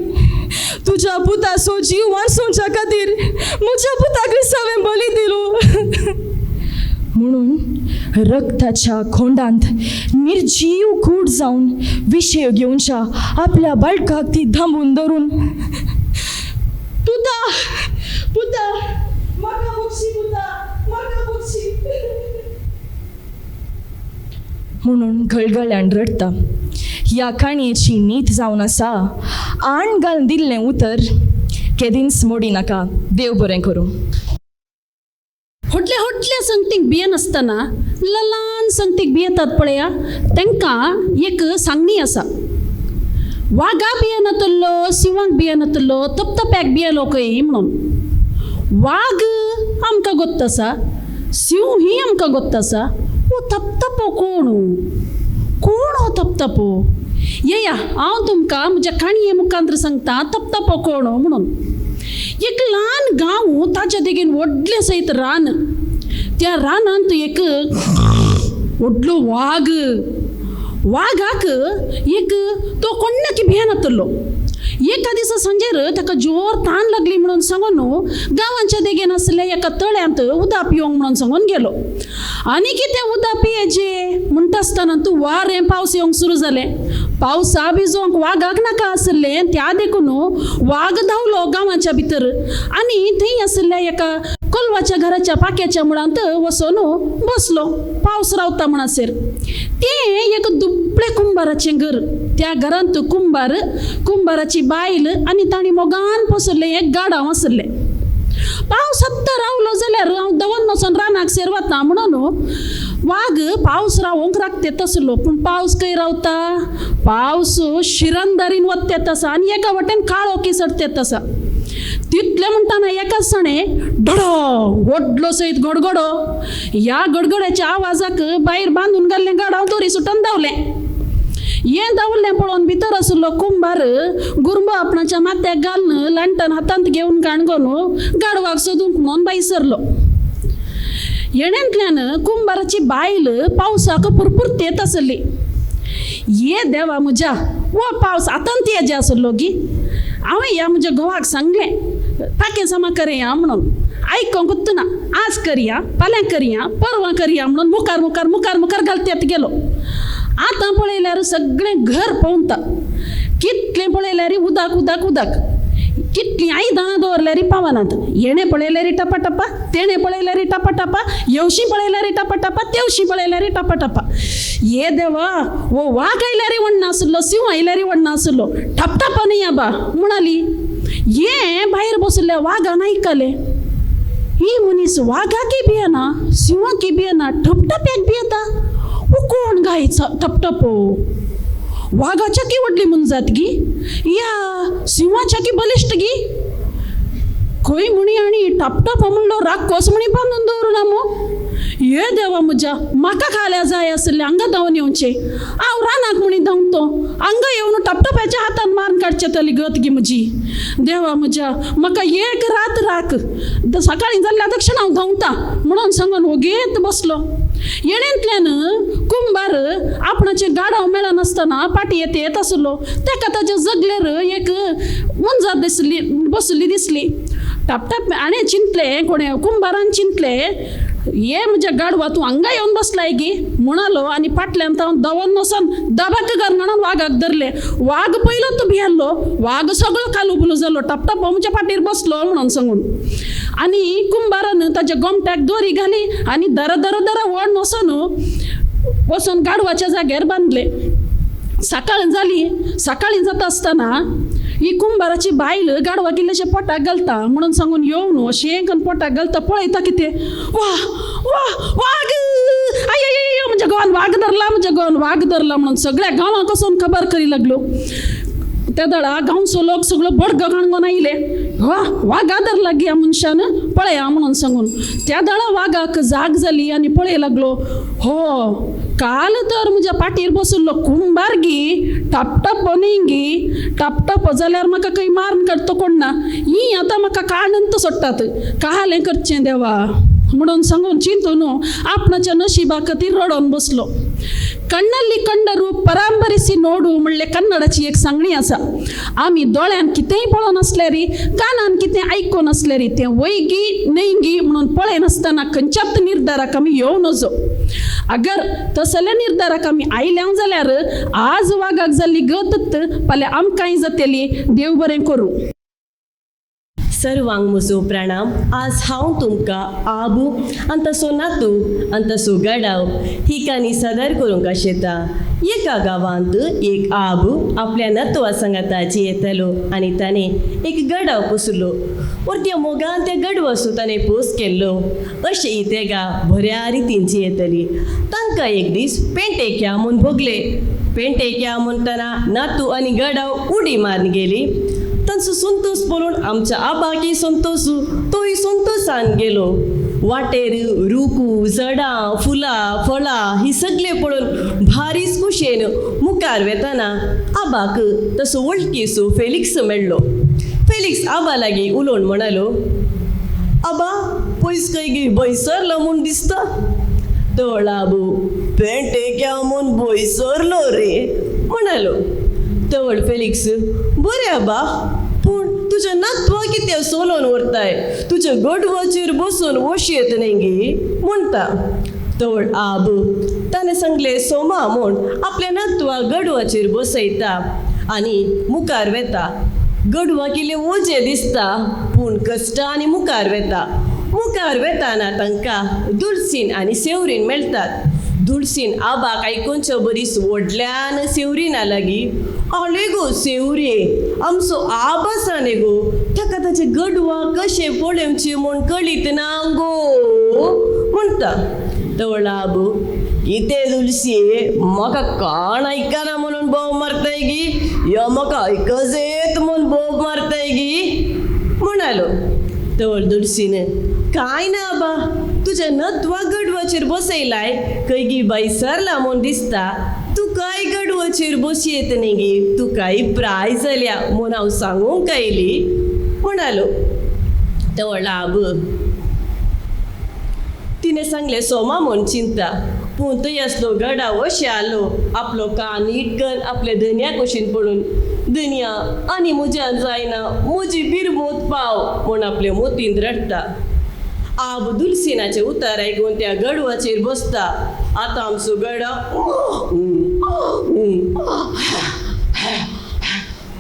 तुज्या पुताचो जीव वांचोवच्या खातीर म्हज्या पुताक हांवें बली दिलो म्हणून रक्ताच्या खोंडांत निर्जीव कूड जावन विशय घेवच्या आपल्या बाळकाक ती धांबून धरून, पुता पुता म्हाका बक्षी, पुता म्हाका बक्षी म्हणून गळगळ्यान रडटा. ह्या काणयेची नीत जावन आसा, आण घालून दिल्लें उतर केदींच मोडी नाका. देव बरें करूं. व्हडल्या व्हडल्या संगतीक भियेनासतना ल्हान संगतीक भियेतात पळया, तांकां एक सांगणी आसा. वागा भियेनातल्लो, शिंवाक भियेनातल्लो, तपतप्याक भियेलो खंय म्हणून. वाग आमकां गोत्त आसा, शिंव ही आमकां गोत्त आसा, हो तपतपो कोण? कोण हो तपतपो? येया हांव तुमकां म्हज्या काणये मुखांत सांगता तपतपो कोण म्हणून. एक ल्हान गांव, ताच्या देगेन व्हडलें सयत रान. त्या रानांत एक व्हडलो वाग. वागाक एक तो कोण्णाकी भियेनातलो. एका दिसा सांजेर ताका जोर तान लागली म्हणून सांगून गांवांच्या देगेन आसल्या एका तळ्यांत उदक पिवंक म्हणून सांगून गेलो. आनी कितें उदक पियेचें म्हणटा आसतना तूं वारें पावस येवंक सुरू जालें. पावसा भिजोवंक वागाक नाका आसलें, त्या देखून वाग धांवलो गांवाच्या भितर आनी थंय आशिल्ल्या एका कोलवाच्या घराच्या पाक्याच्या मुळांत वचून बसलो. पावस रावता म्हणसर तें एक दुबळें कुंबाराचें घर. त्या घरांत कुंबार, कुंबाराची बायल आनी तांणी मोगान पोसलें एक गाडांव आसलें. पावस आत्तां रावलो जाल्यार हांव दवन वचोन रानाक सेर वता म्हणून वाग पावस रावोंक राखतेत आसलो. पूण पावस खंय रावता? पावस शिरंदारीन वत्तेत आसा आनी एका वटेन काळो किसडतेत आसा. तितलें म्हणटाना एकाच सणे डडो व्हडलो सयत गडगडो. ह्या गडगड्याच्या आवाजाक भायर बांदून घाल्लें गाडांव दोरी सुटून धांवलें. हें धांवलें पळोवन भितर आशिल्लो कुंबार गुरंबो आपणाच्या माथ्याक घालून लांटन हातांत घेवन काणगोन गाडवाक सोदूंक म्हणून भायर सरलो. येण्यांतल्यान कुंबाराची बायल पावसाक पुरपुरतेत आसली. ये देवा म्हज्या, हो पावस आतांत येजे आसलो गी. हांवें ह्या म्हज्या घोवाक सांगलें पाकें सामा करया म्हणून, आयकोंकूच ना. आज करया, फाल्यां करया, परवां करया म्हणून मुखार मुखार मुखार मुखार घालतेत गेलो. आतां पळयल्यार सगळें घर पोंवता. कितलें पळयल्यार उदक उदक उदक. कितलीं आयदनां दवरल्यार पावनात. हेणें पळयल्यार टपा टपा, तेणें पळयल्यार टपा टपा, येवशी पळयल्यार टपा टपा, तेवशी पळयल्यार टपा टपा. ये देवा, हो वाग आयल्यार वडनासलो, सिंव आयल्यार वडनासलो, टपटपा न्ही आबा म्हणाली. हें भायर बशिल्ल्या वागान आयकलें, ही मनीस वागाकी भियेना, सिंवाकी भियेना, ठपटप्याक भियेता. हो कोण गाय ठपटपो? वागाच्या की व्हडली मनजात गी, या सिंवाच्या की बलिश्ट गी? खंय म्हणी आनी टपटपो म्हणलो राक्कोस म्हणी बांदून दवरुना मू. ये देवा म्हज्या, म्हाका खाल्या जाय आसलें हांगा धांवन येवचें, हांव रानाक म्हणी धांवतो, हांगा येवन टपटप्याच्या हातान मारून काडचें तली गत गी म्हजी. देवा म्हज्या, म्हाका एक रात राख, सकाळीं जाल्ल्या दक्षण हांव धांवता म्हणून सांगून वोगेत बसलो. येणेंतल्यान कुंभार आपणाचें गाडव मेळनासतना पाटी येत येत आसलो. ताका ताच्या जगलेर एक मनजात दिसली, बसली दिसली. टपटप हाणें चिंतलें, कोणें कुंभारान चिंतलें, ये म्हज्या गाडवा तूं हांगा येवन बसलाय गी म्हणालो आनी फाटल्यान हांव धांवन वचोन दबाक घालून वागाक धरलें. वाग पयलो तो भियेल्लो, वाग सगळो कालुबुलो जालो, टपटपो म्हज्या फाटीर बसलो म्हणून सांगून. आनी कुंभारान ताच्या गोमट्याक दोरी घाली आनी दर दर दर व्हड वचोन वचोन गाडवाच्या जाग्यार बांदलें. सकाळ जाली. सकाळीं जाता आसतना ही कुंभाराची बायल गाडवा किल्ल्याच्या पोटाक घालता म्हणून सांगून येवन अशें करून पोटाक घालता, पळयता कितें, वा वा वाग, I I म्हज्या गांवान वाग धरला, म्हज्या गांवान वाग धरला म्हणून सगळ्या गांवांक वचून खबर करी लागलो. त्या दळा गांवचो लोक सगळो बडगो काणकोण आयले, वा वागा धरला गी ह्या मनशान पळया म्हणून सांगून. त्या दळा वागाक जाग जाली आनी पळय लागलो, हो काल तर म्हज्या पाटीर बशिल्लो कुंभार गी, टपटपो न्ही गी, टपटपो जाल्यार म्हाका खंय मारून काडटा कोण ना, ही आतां म्हाका काणंत सोडटात, कालें करचें देवा म्हणून सांगून चिंतून आपणाच्या नशिबा खातीर रडोन बसलो. कण्णल्ली कंडरू परांबरीसी नोडू म्हणले कन्नडाची एक सांगणी आसा. आमी दोळ्यान कितेंय पळोवनासल्यार, कानान कितें आयकून आसल्यार तें वयगी न्हयगी म्हणून पळयनासतना खंयच्याच निर्धाराक आमी येवं नजो. अगर तसल्या निर्धाराक आमी आयल्या जाल्यार आज वागाक जाल्ली गत फाल्यां आमकांय जातली. देव बरें करूं. सर्वांक म्हजो प्रणाम. आज हांव तुमकां आबू आनी तसो नातू आनी तसो गडाव ही काणी सादर करूंक आशेता. एका गांवांत एक आबू आपल्या नातवा सांगाता जियेतालो आनी ताणें एक गडाव पोसलो. त्या मोगान त्या गडवासो ताणें पोस केल्लो. अशें ही तेगा बऱ्या रितीन जियेताली. तांकां एक दीस पेंटेक्या म्हूण भोगले. पेंटेक्या म्हणटना नातू आनी गडाव उडी मारून गेली. तांचो संतोश पळोवन आमच्या आबाकी संतोश तोय संतोशान गेलो. वाटेर रुकू, झडां, फुलां, फळां ही सगळें पळोवन भारीच खुशयेन मुखार वेताना आबाक तसो वळखीचो फेलिक्स मेळ्ळो. फेलिक्स आबा लागीं उलोवन म्हणालो, आबा पयस खंय गी भंयसरलो म्हूण दिसता. तळ आबू पेंटेक्या म्हूण भंयसरलो रे म्हणालो. तवळ फेलिक्स, बरें आबा, पूण तुज्या नातवा कितें सोलोवन व्हरताय, तुज्या गोडवाचेर बसून वशयेत न्ही गी म्हणटा. तवळ आब ताणें सांगलें सोमा म्हूण आपल्या नातवा गडवाचेर बसयता आनी मुखार वेता. गडवा किल्ले वजें दिसता पूण कश्टां आनी मुखार वेता. मुखार वेताना तांकां दुलसीन आनी सेवरीन मेळटात. दुलसीन आबाक आयकोनच्या बरीच व्हडल्यान सेवरीना लागीं, आले गो सेवरे, आमचो आब आसा न्ही गो, ताका ताचे गडवा कशें पळोवचें म्हूण कळीत ना गो म्हणटा. तवळ आबू, कितें दुलसी, म्हाका काण आयकना म्हणून बोव मारताय गी, यो म्हाका आयकच येत म्हूण बोव मारताय गी म्हणालो. तवळ दुलसीन, कांय ना आबा, तुज्या नत्वा गडवाचेर बसयलाय, खंय गी बाई सरला म्हूण दिसता, तूं काय गडवाचेर बसयेत न्ही गी, तुकाय प्राय जाल्या म्हूण हांव सांगूंक आयली म्हणालो. तवळ आब तिणें सांगलें सोमा म्हूण चिंता, पूण थंय आसलो गडाव अशें आलो आपलो कान नीट आपल्या धनया कुशीन पडून, धनया आनी म्हज्यान जायना, म्हजी बिरमोत पाव म्हूण आपले मोतीन रडटा. आब दुलसिनाचें उतर आयकून त्या गडवाचेर बसता. आतां आमचो गडा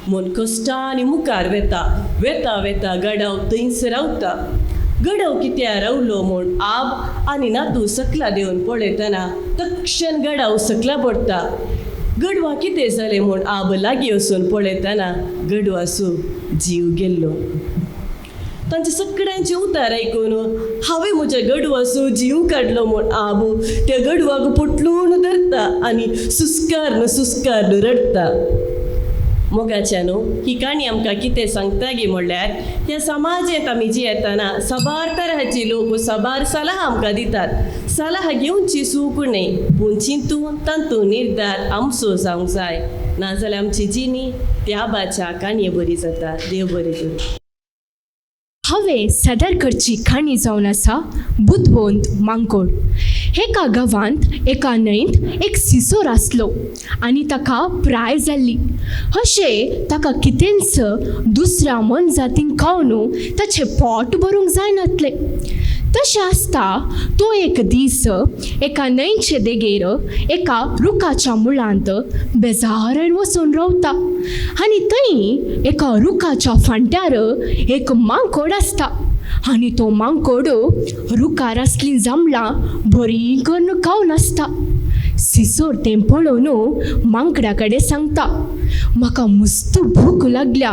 म्हूण कश्टांनी मुखार वेता. वेता वेता गडव थंयच रावता. गडव कित्या रावलो म्हूण आब आनी नातू सकला देवन पळयतना तक्षण गडाव सकला पडटा. गडवा कितें जालें म्हूण आब लागीं वचून पळयतना गडवासो जीव गेल्लो. तांचे सगळ्यांचे उतार आयकून हांवें म्हज्या गडवाचो जीव काडलो म्हूण आबू त्या गडवाक पोटलून धरता आनी सुस्कारन सुस्कारन रडटा. मोगाच्या न्हू ही काणी आमकां कितें सांगता गी म्हणल्यार ह्या समाजेंत आमी जियेतना साबार तरांचे लोक साबार सलाह आमकां दितात. सलाह घेवची चूक न्हय, पूण चिंतून तातूंत निर्धार आमचो जावंक जाय, नाजाल्यार आमची जिणी त्या बाच्या काणये बरी जाता. देव बरें करूं. हांवें सादर करची काणी जावन आसा बुदवंत मांकोड. एका गांवांत एका न्हंयत एक सिसोर आसलो आनी ताका प्राय जाल्ली. अशें ताका कितेंच दुसऱ्या मनजातीन खावन ताचें पोट भरूंक जायनातलें. तशें आसता तो एक दीस एका न्हंयचे देगेर एका रुखाच्या मुळांत बेजारान वचून रावता आनी थंय एका रुखाच्या फांट्यार एक मांकोड आसता आनी तो मांकोड रुखार आसलीं जांबळां बरीं करून खावन आसता. सिसोर तें पळोवन मांकडा कडेन सांगता, म्हाका मस्त भूक लागल्या,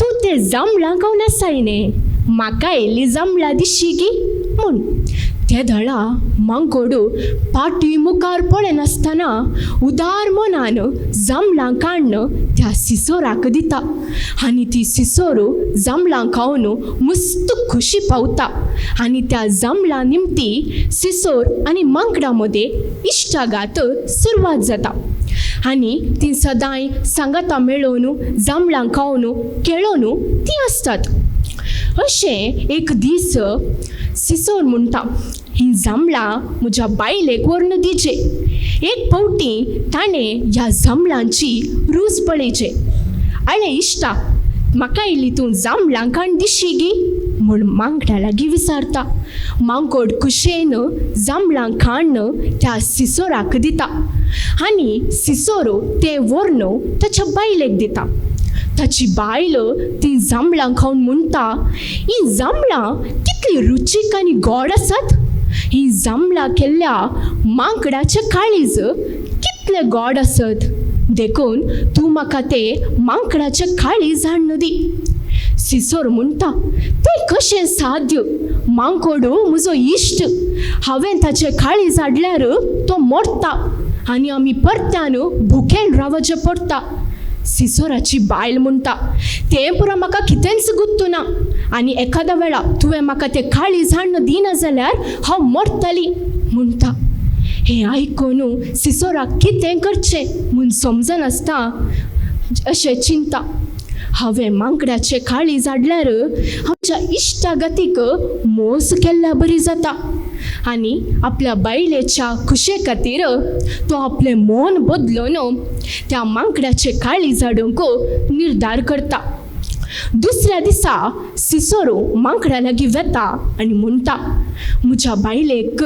तूं ते जांबळां खावन आसाय न्ही, म्हाका इल्ली जांबळां दिशी गी म्हूण. ते दळा मांकोड पाटी मुखार पळयनासतना उदार मनान जांबळां काडून त्या सिसोराक दिता आनी ती सिसोर जांबळां खावन मस्त खुशी पावता आनी त्या जांबळां निमती सिसोर आनी मांकडा मदें इश्टागात सुरवात जाता आनी ती सदांय सांगाता मेळोवन जांबळां खावन खेळोवन तीं आसतात. अशें एक दीस सिसोर म्हणटा, ही जांबळां म्हज्या बायलेक व्हरून दिचे. एक फावटी ताणें ह्या जांबळांची रूच पळयचे. आळे इश्टा, म्हाका इल्ली तूं जांबळां काण दिशी गी म्हूण मांकडा लागीं विचारता. मांकोड खुशयेन जांबळां काण्ण त्या सिसोराक दिता आनी सिसोर तें व्हरून ताच्या बायलेक दिता. ताची बायल ती जांबळां खावन म्हणटा, ही जांबळां कितली रुचीक आनी गोड आसात, ही जांबळां केल्ल्या मांकडाचें काळीज कितलें गोड आसत, देखून तूं म्हाका ते मांकडाचें काळीज हाडून दी. सिसोर म्हणटा, तें कशें साध्य, मांकोड म्हजो इश्ट, हांवें ताचें काळीज हाडल्यार तो मरता आनी आमी परत्यान भुकेन रावचें पडटा. सिसोराची बायल म्हणटा, तें पुरो म्हाका कितेंच गुत्तू ना आनी एखाद्या वेळा तुवें म्हाका तें काळीज हाडून दिना जाल्यार हांव मरतली म्हणटा. हें आयकून सिसोराक कितें करचें म्हूण समजनासता अशें चिंता. हांवें मांकडाचें काळीज हाडल्यार आमच्या इश्टागतीक मोस केल्ल्या बरी जाता आनी आपल्या बायलेच्या खुशे खातीर तो आपलें मन बदलून त्या मांकडाचें काळीज हाडूंक निर्धार करता. दुसऱ्या दिसा सिसोरो मांकडा लागीं वेता आनी म्हणटा, म्हज्या बायलेक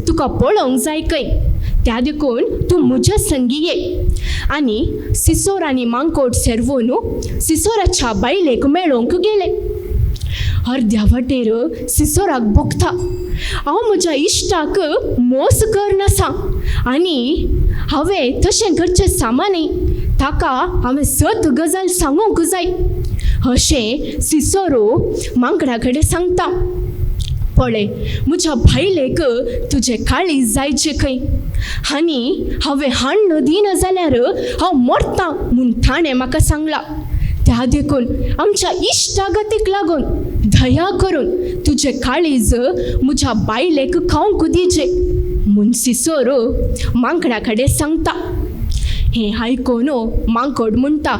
तुका पळोवंक जाय खंय, त्या देखून तूं म्हज्या संगी ये. आनी सिसोर आनी मांकोड सेरवून सिसोराच्या बायलेक मेळोवंक गेले. अर्द्या वाटेर सिसोराक भोगता, हांव म्हज्या इश्टाक मोस करनासा आनी हांवें तशें करचें सामान न्ही, ताका हांवें सत गजाल सांगूंक जाय अशें सिसोरो मांकडा कडेन सांगता. पळय म्हज्या बायलेक तुजें काळीज जायचें खंय आनी हांवें हाडून दिना जाल्यार हांव मरता म्हूण ताणें म्हाका सांगलां, त्या देखून आमच्या इश्टागतीक लागून दया करून तुजें काळीज म्हज्या बायलेक खावंक दिचें म्हूण सिसोर मांकडा कडेन सांगता. हें आयकून मांकोड म्हणटा,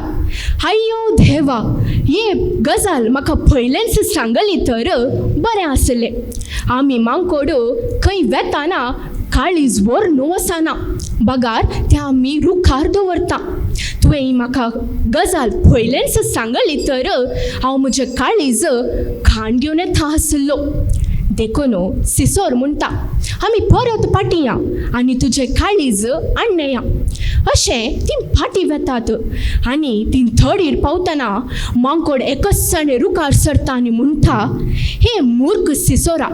आय्यो देवा, ही गजाल म्हाका पयलेंच सांगली तर बरें आसलें. आमी मांकोड खंय वेताना काळीज व्हरून वचना, बगार तें आमी रुखार दवरता. तुवें म्हाका गजाल पयलेंच सांगली तर हांव म्हजें काळीज खाण घेवन येता आसलो. देखून सिसोर म्हणटा आमी परत फाटीं या आनी तुजें काळीज आणया. अशें तीं फाटीं वेतात आनी तीं थडीर पावतना मांकोड एकसाणे रुखार सरता आनी म्हणटा, हे मूर्ख सिसोरा,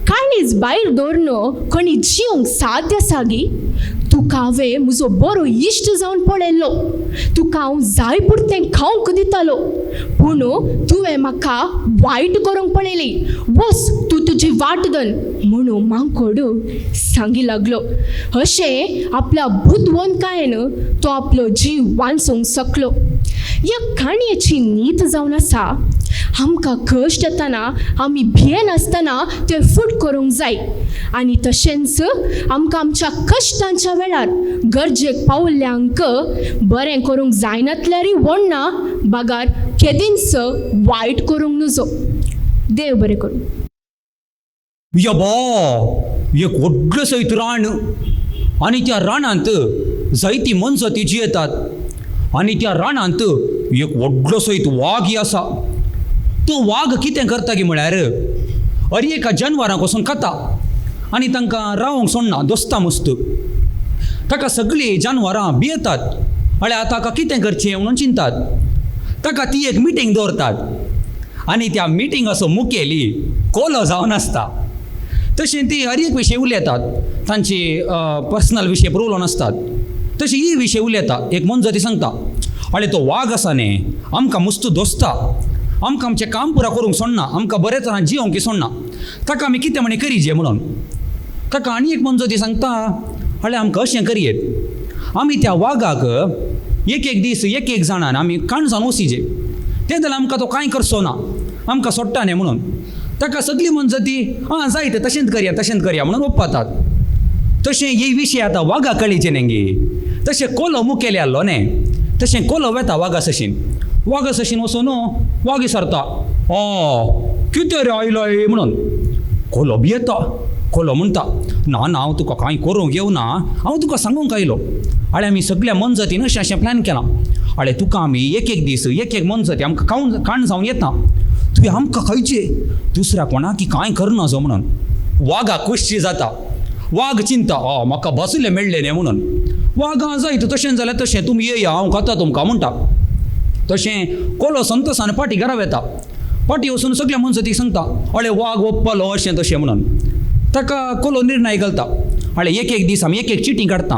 काळीज भायर दवरून कोणी जिवंक साध्य आसा गी? तुका हांवें म्हजो बरो इश्ट जावन पळयल्लो, तुका हांव जाय पुरतें खावंक दितालो, पूण तुवें म्हाका वायट करूंक पळयली. वच तूं तुजी वाट दन म्हणून मांकोड सांगी लागलो. अशें आपल्या बुदवंतकायेन तो आपलो जीव वांचोवंक शकलो. ह्या काणयेची नीत जावन आसा, आमकां कश्ट येतना आमी भियेनासतना ते फूट करूंक जाय आनी तशेंच आमकां आमच्या कश्टांच्या वेळार गरजेक पावल्ल्यांक बरें करूंक जायनातल्यारूय व्हडना बागार केदींच वायट करूंक नुजो. देव बरें करूं. यबा एक व्हडलें सयत रान आनी त्या रानांत जायती मनजाती जियेतात आनी त्या रानांत एक व्हडलो सयत वाग आसा. तो वाग कितें करता की म्हळ्यार अरे एका जानवरांक वचून खाता आनी तांकां रावंक सोडना, दोस्ता मस्त. ताका सगळीं जानवरां भियेतात. म्हळ्यार ताका कितें करचें म्हणून चिंतात. ताका ती एक मिटींग दवरतात आनी त्या मिटिंगाचो मुखेली कोलो जावन आसता. तशें ती हर एक विशय उलयतात, तांची पर्सनल विशय पुरो उलोवन आसतात. तशें ही विशय उलयता. एक मनजाती सांगता, आनी तो वाग आसा न्ही आमकां मस्त दोस्ता, आमकां आमचें काम पुरा करूंक सोडना, आमकां बरें तरान जिवंक सोडना, ताका आमी कितें म्हणी करीजे म्हणून. ताका आनी एक मनजाती सांगता, हाडल्यार आमकां अशें करयेत, आमी त्या वागाक एक एक दीस एक एक जाणान आमी काणजान वसीजे, तें जाल्यार आमकां तो कांय करचो ना, आमकां सोडटा न्ही म्हणून. ताका सगळी मनजाती आं जायत तशेंच करया तशेंच करया म्हणून ओप्पातात. तशें ही विशय आतां वागा कळीचे न्ही. तशें कोलो मुखेली आहलो न्ही, तशें कोलो वेता वागा सशीन. वागा सशीन वचून वाग विचारता, आं कितें रे आयलोय म्हणून. कोलो भियेता. कोलो म्हणटा, ना ना हांव तुका कांय करूंक येवना, हांव तुका सांगूंक आयलो. आळे आमी सगळ्या मनजातीन अशें अशें प्लॅन केलां, आळे तुका आमी एक एक दीस एक एक मनजाती आमकां खावन काण जावन येता, तुवें आमकां खायचे, दुसऱ्या कोणाकी कांय करना जो म्हणून. वागा खुशी जाता. वाग चिंता, आं म्हाका बसले मेळ्ळें न्ही म्हणून. वाग आं जायत तशें जाल्यार तशें तुमी येया हांव खाता तुमकां म्हणटा. तशें कोलो संतोसान फाटीं घरा वेता. फाटीं वचून सगल्या मनजातीक सांगता, अळे वाग ओप्पालो अशें तशें म्हणून. ताका कोलो निर्णय घालता, अळे एक एक दीस आमी एक एक चिटी काडटा,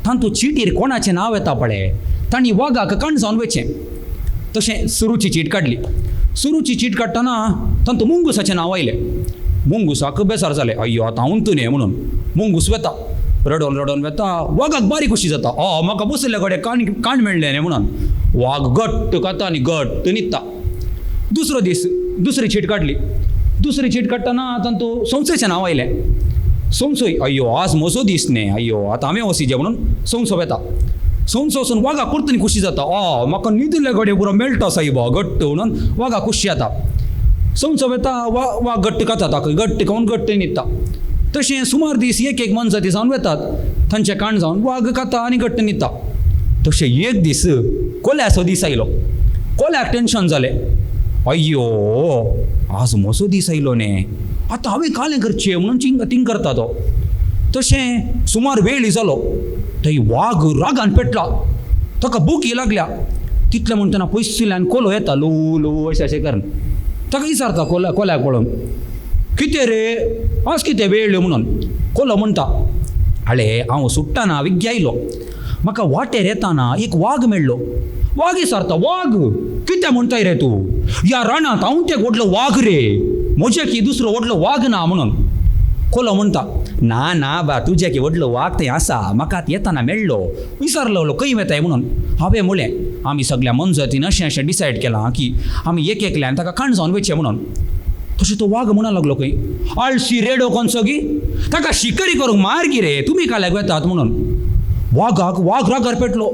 तातूंत चिटीर कोणाचें नांव येता पळय तांणी वागाक काणजावन वचचें. तशें सुरूची चीट काडली. सुरूची चीट काडटना तातूंत मुंगुसाचें नांव आयलें. मुंगुसाक बेजार जालें, अय्यो आतां हांव न्ही म्हणून. मुंगूस वेता, रडोन रडोन वेता. वागाक बारीक खुशी जाता, आं म्हाका बशिल्ल्या कडेन काण काण मेळ्ळें न्ही म्हणून. वाग घट्ट खाता आनी घट्ट न्हिदता. दुसरो दीस दुसरी चीट काडली. दुसरी चीट काडटना तातूंत सोंसेचें नांव आयलें. सोंसोय, अय्यो आज म्हजो दीस न्ही, अय्यो आतां हांवें वसीजे म्हणून सोंसो वेता. सोंसो वचून वागाक परतून खुशी जाता, आं म्हाका न्हिदिल्ले कडेन पुरो मेळटा सायबा घट्ट म्हणून वागाक खुशी जाता. सोंसो वेता, वाग घट्ट खाता, ताका घट्ट खावन घट्ट न्हिदता. तशें सुमार दीस एक एक मनजाती जावन वेतात, तांचें काण जावन वाग खाता आनी घट्ट न्हिदता. तशें एक दीस कोल्याचो दीस आयलो. कोल्याक टेंशन जालें, अय्यो आज म्हजो दीस आयलो न्ही, आतां हांवें कालें करचें म्हणून थिंग करता तो. तशें सुमार वेळ जालो, थंय वाग रागान पेटला, ताका भुकी लागल्या. तितलें म्हणटना पयसुल्ल्यान कोलो येता ल्हवू ल्हवू अशें अशें करून. ताका विचारता कोल्या, कोल्याक पळोवन, कितें रे आज कितें वेळ म्हणून. कोलो म्हणटा, आळे हांव सुट्टना विग्गी आयलो, म्हाका वाटेर येताना एक वाग मेळ्ळो. वाग विचारता, वाग कितें म्हणटाय रे तूं, ह्या रानांत हांव ते व्हडलो वाग रे, म्हजे की दुसरो व्हडलो वाग ना म्हणून. कोलो म्हणटा, ना ना बा तुजे की व्हडलो वाग थंय आसा, म्हाका येताना मेळ्ळो, विचारलो खंय वेताय म्हणून. हांवें म्हणलें आमी सगल्या मनजातीन अशें अशें डिसायड केलां की आमी एक एकल्यान ताका काण जावन वचचें म्हणून. तशें तो वाग म्हणा लागलो खंय, आळशी रेडो कोनसो गी, ताका शिकारी करूंक मार गी रे, तुमी काल्याक वेतात म्हणून. वागाक वाग रागार पेटलो,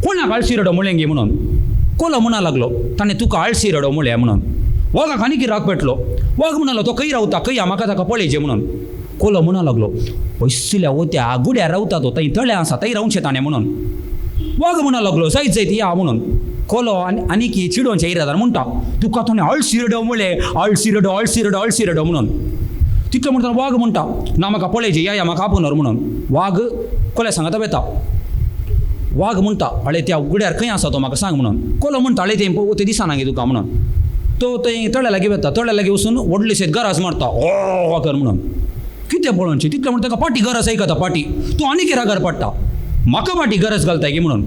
कोणाक आळशी रेडो म्हणलें गी म्हणून. कोलो म्हणा लागलो, ताणें तुका आळशी रेडो म्हणलें म्हणून. वागाक आनी राग पेटलो. वाग म्हणालो, तो खंय रावता खंय म्हाका ताका पळयचें म्हणून. कोलो म्हणा लागलो, पयसुल्या वत्या गुड्यार रावता तो, थंय तळें आसा थंय रावचें ताणें म्हणून. वाग म्हणा लागलो, जायत जायत या म्हणून. कोलो आनी आनीक चिडोवच्या इरादान म्हणटा, तुका ताणें आळशी रेडो म्हणलें, आळशी रेडो आळशी रेडो आळशी रेडो म्हणून. तितलो म्हणटा वाग म्हणटा ना म्हाका पळयचे या या म्हाका आपोवन व्हर म्हणून. वाग कोल्या सांगाता वेता. वाग म्हणटा अळे त्या उगड्यार खंय आसा तो म्हाका सांग म्हणून. कोलो म्हणटा अळे तें दिसना गे तुका म्हणून. तो थंय तळ्या लागीं वेता. तळ्या लागीं वचून व्हडली शेत गरज मारता ओ कर म्हणून. कितें पळोवचें तितलें म्हणटा ताका पाटी गरज आयकता पाटी तूं आनीक रागार पडटा म्हाका पाटी गरज घालता की म्हणून.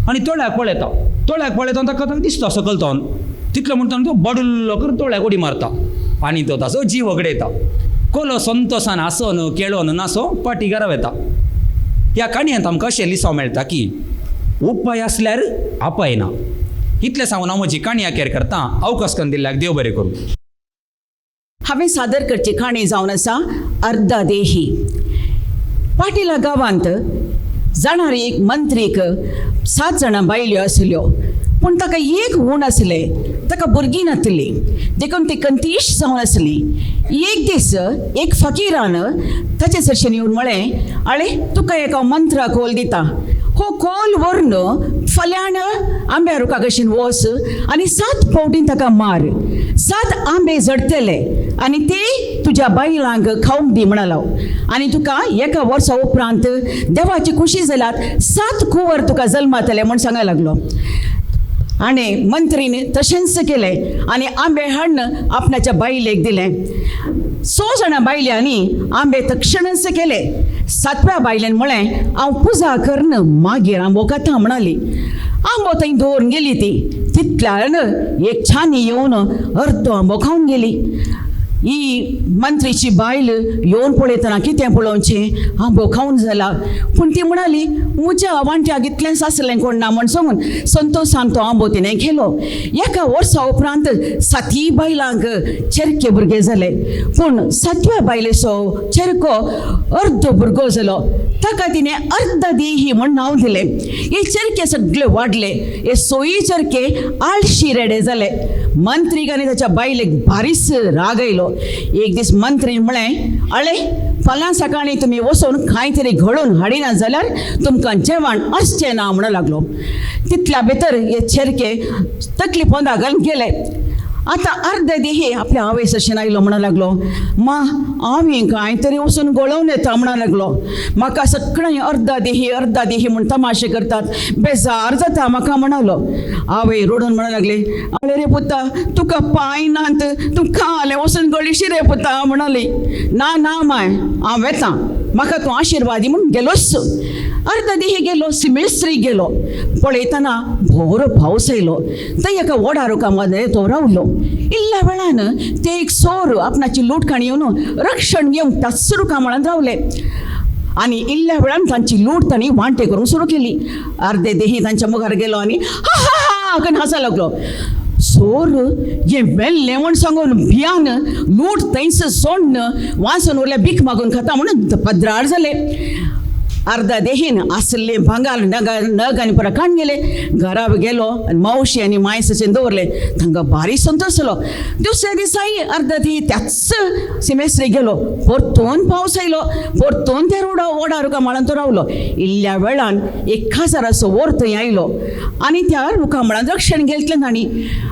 आनी तळ्याक पळयता. तळ्याक पळयता ताका ताका दिसता सकयल तो तितलें म्हणटा तो बडुल्लो करून तळ्याक उडी मारता आनी तो ताचो जीव वगडयता. कोलो संतोसान आसोन केळोन नासो पाटी घरा वेता. ह्या काणयेंत आमकां अशें लिसांव मेळटा की उपाय आसल्यार अपाय ना. इतलें सांगून हांव म्हजी काणी अखेर करता. अवकाश करून दिल्ल्याक देव बरें करूं. हांवें सादर करची काणी जावन आसा अर्दा देही. पाटिला गांवांत जाणारी एक मंत्रीक 7 जाणां बायल्यो आसल्यो, पूण ताका एक हूण आसलें, ताका भुरगीं नातली, देखून ती कंतीश जावन आसली. एक दीस एक फकीरान ताचे सरशेन येवन म्हळें, आळे तुका एका मंत्रा कोल दिता, हो कोल व्हरून फाल्यां आंब्या रुखा कशीन वच आनी 7 फावटीन ताका मार, 7 आंबे झडटले आनी ते तुज्या बायलांक खावंक दी म्हणालो. आनी तुका एका वर्सा उपरांत देवाची खुशी जाल्यार 7 कुंवर तुका जल्मातले म्हूण सांगायला लागलो. आनी मंत्रीन तशेंच केलें आनी आंबे हाडून आपणाच्या बायलेक दिले. 6 जाणां बायल्यांनी आंबे तक्षणच केले. 7व्या बायलेन म्हळें, हांव पुजा करून मागीर आंबो खाता म्हणाली. आंबो थंय दवरून गेली ती. तितल्यान एक छानी येवन अर्दो आंबो खावन गेली. ही मंत्रीची बायल येवन पळयतना कितें पळोवचें, आंबो खावन जाला. पूण ती म्हणाली, म्हज्या वांट्याक इतलेंच आसलें कोण ना म्हण सांगून संतोशान तो आंबो तिणें केलो. एका वर्सा उपरांत 7 बायलांक चेरके भुरगे जाले, पूण 7व्या बायलेचो चेरको अर्दो भुरगो जालो. ताका तिणें अर्द देही म्हण नांव दिलें. हे चेरके सगळे वाडले. हे सोयी चेरके आळशी रेडे जाले. मंत्रीक आनी ताच्या बायलेक बारीस राग आयलो. एक दीस मंत्रीन म्हळें, अळे फाल्यां सकाळीं तुमी वचून कांय तरी घडोवन हाडिना जाल्यार तुमकां जेवण आसचें ना म्हणूं लागलो. तितल्या भितर हे चेरके तकली पोंदा घालून गेले. आतां अर्दे देही आपल्या आवय सरशेन आयलो म्हणूं लागलो, मा आमी कांय तरी वचून गळोवन येता म्हणूं लागलो. म्हाका सगळें अर्दा देही अर्दा देही म्हूण तमाशे करतात, बेजार जाता म्हाका म्हणालो. आवय रडून म्हणूं लागली, आळे रे पुता तुका पांय नात, तूं खालें वचून गळशी रे पुता म्हणाली. ना ना माय हांव वेतां, म्हाका तूं आशिर्वादी म्हूण गेलोच. अर्द देही गेलो, सिमेस्त्री गेलो. पळयतना भोरो पावस आयलो. थंय एका वडा रुखा मदें तो रावलो. इल्ल्या वेळान ते एक सोर आपणाची लूट काणी येवन रक्षण घेवंक त्याच रुखा मळान रावले आनी इल्ल्या वेळान तांची लूट तांणी वांटे करूंक सुरू केली. अर्दे देही तांच्या मुखार गेलो आनी हा हा हा करून हांसा लागलो. सोर हें मेल्लें म्हूण सांगून भियान लूट थंयच सोडून वाचून उरलें, भीक मागून खाता म्हणून पद्रार जाले. अर्दा देहीन आसले भांगार नग नग आनी परत काडून गेले. घरा गेलो आनी मावशी आनी मांय सचेन दवरले. तांकां भारी संतोश जालो. दुसऱ्या दिसाय अर्दा देही त्याच सिमेस्त्री गेलो. परतून पावस आयलो. परतून त्या रोडा वडा रुखा मळान तो रावलो. इल्ल्या वेळान एक खाजाराचो वोर थंय आयलो आनी त्या रुखा मळान रक्षण घेतलें तांणी.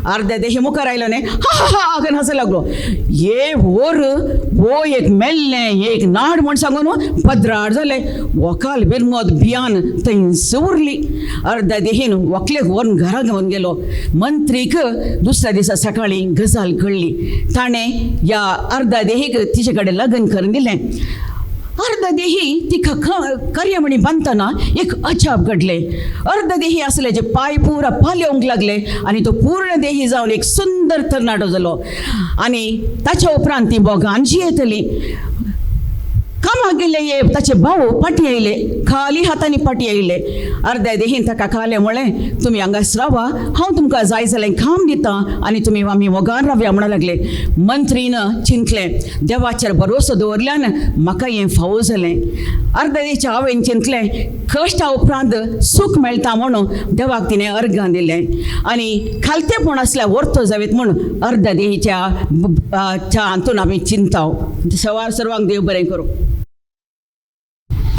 अर्द्या देही मुखार आयलो न्ही हा हा हा करून हांसो लागलो. हे वोर वो एक मेल्लें एक नाड म्हूण सांगून पद्रार जाले. वकाल बिरमोद भियान थंयच उरली. अर्द्या देहीन वकलेक व्हरून घरा घेवन गेलो. मंत्रीक दुसऱ्या दिसा सकाळीं गजाल कळ्ळी. ताणें ह्या अर्दा देहीक तिचे कडेन लग्न करून दिलें. अर्द देही तिका कर्यमणी बांदतना एक अजाप घडलें. अर्द देही आसले जे पांय पुरा पालेवंक लागले आनी तो पूर्ण देही जावन एक सुंदर तरणाटो जालो. आनी ताच्या उपरांत ती बोगान जियेतली. कामाक गेल्ले हे ताचे भाव फाटीं आयले, खाली हातांनी फाटीं आयले. अर्द्या देहीन ताका खालें म्हळें, तुमी हांगाच रावा, हांव तुमकां जाय जाल्यार काम दितां आनी तुमी आमी मोगान रावया म्हणूं लागले. मंत्रीन चिंतलें, देवाचेर भरोसो दवरल्यान म्हाका हें फावो जालें. अर्द्या देहीच्या आवयन चिंतलें, कश्टा उपरांत सूख मेळटा म्हणून देवाक तिणें अर्गां दिलें आनी खालतेपण आसल्यार वर्तो जावेत म्हूण अर्द्या देहीच्या हातून आमी चिंताव. सवार सर्वांक देव बरें करूं.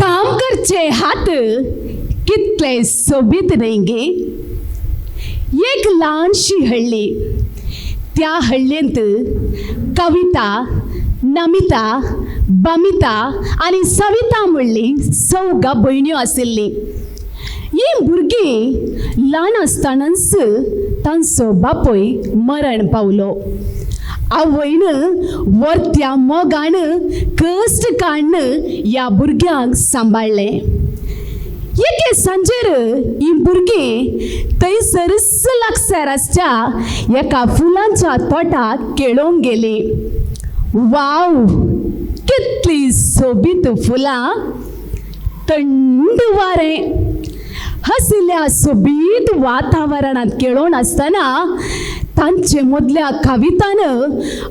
काम करचे हात कितले सोबीत न्हय गे. एक ल्हानशी हळ्ळी, त्या हळ्ळेंत कविता नमिता, बमिता आनी सविता म्हणली चवगा भयण्यो आशिल्लीं. हीं भुरगीं ल्हान आसतनाच तांचो बापूय मरण पावलो. आवयन वर्त्या मोगान कश्ट काडून ह्या भुरग्यांक सांबाळ्ळें. एके सांजेर हीं भुरगीं थंयसरच लागसार आसच्या एका फुलांच्या तोटाक खेळोंक गेलीं. वाव, कितली सोबीत फुलां, थंड वारें, हसल्या सोबीत वातावरणांत खेळोन आसतना तांचे मदल्या कवितान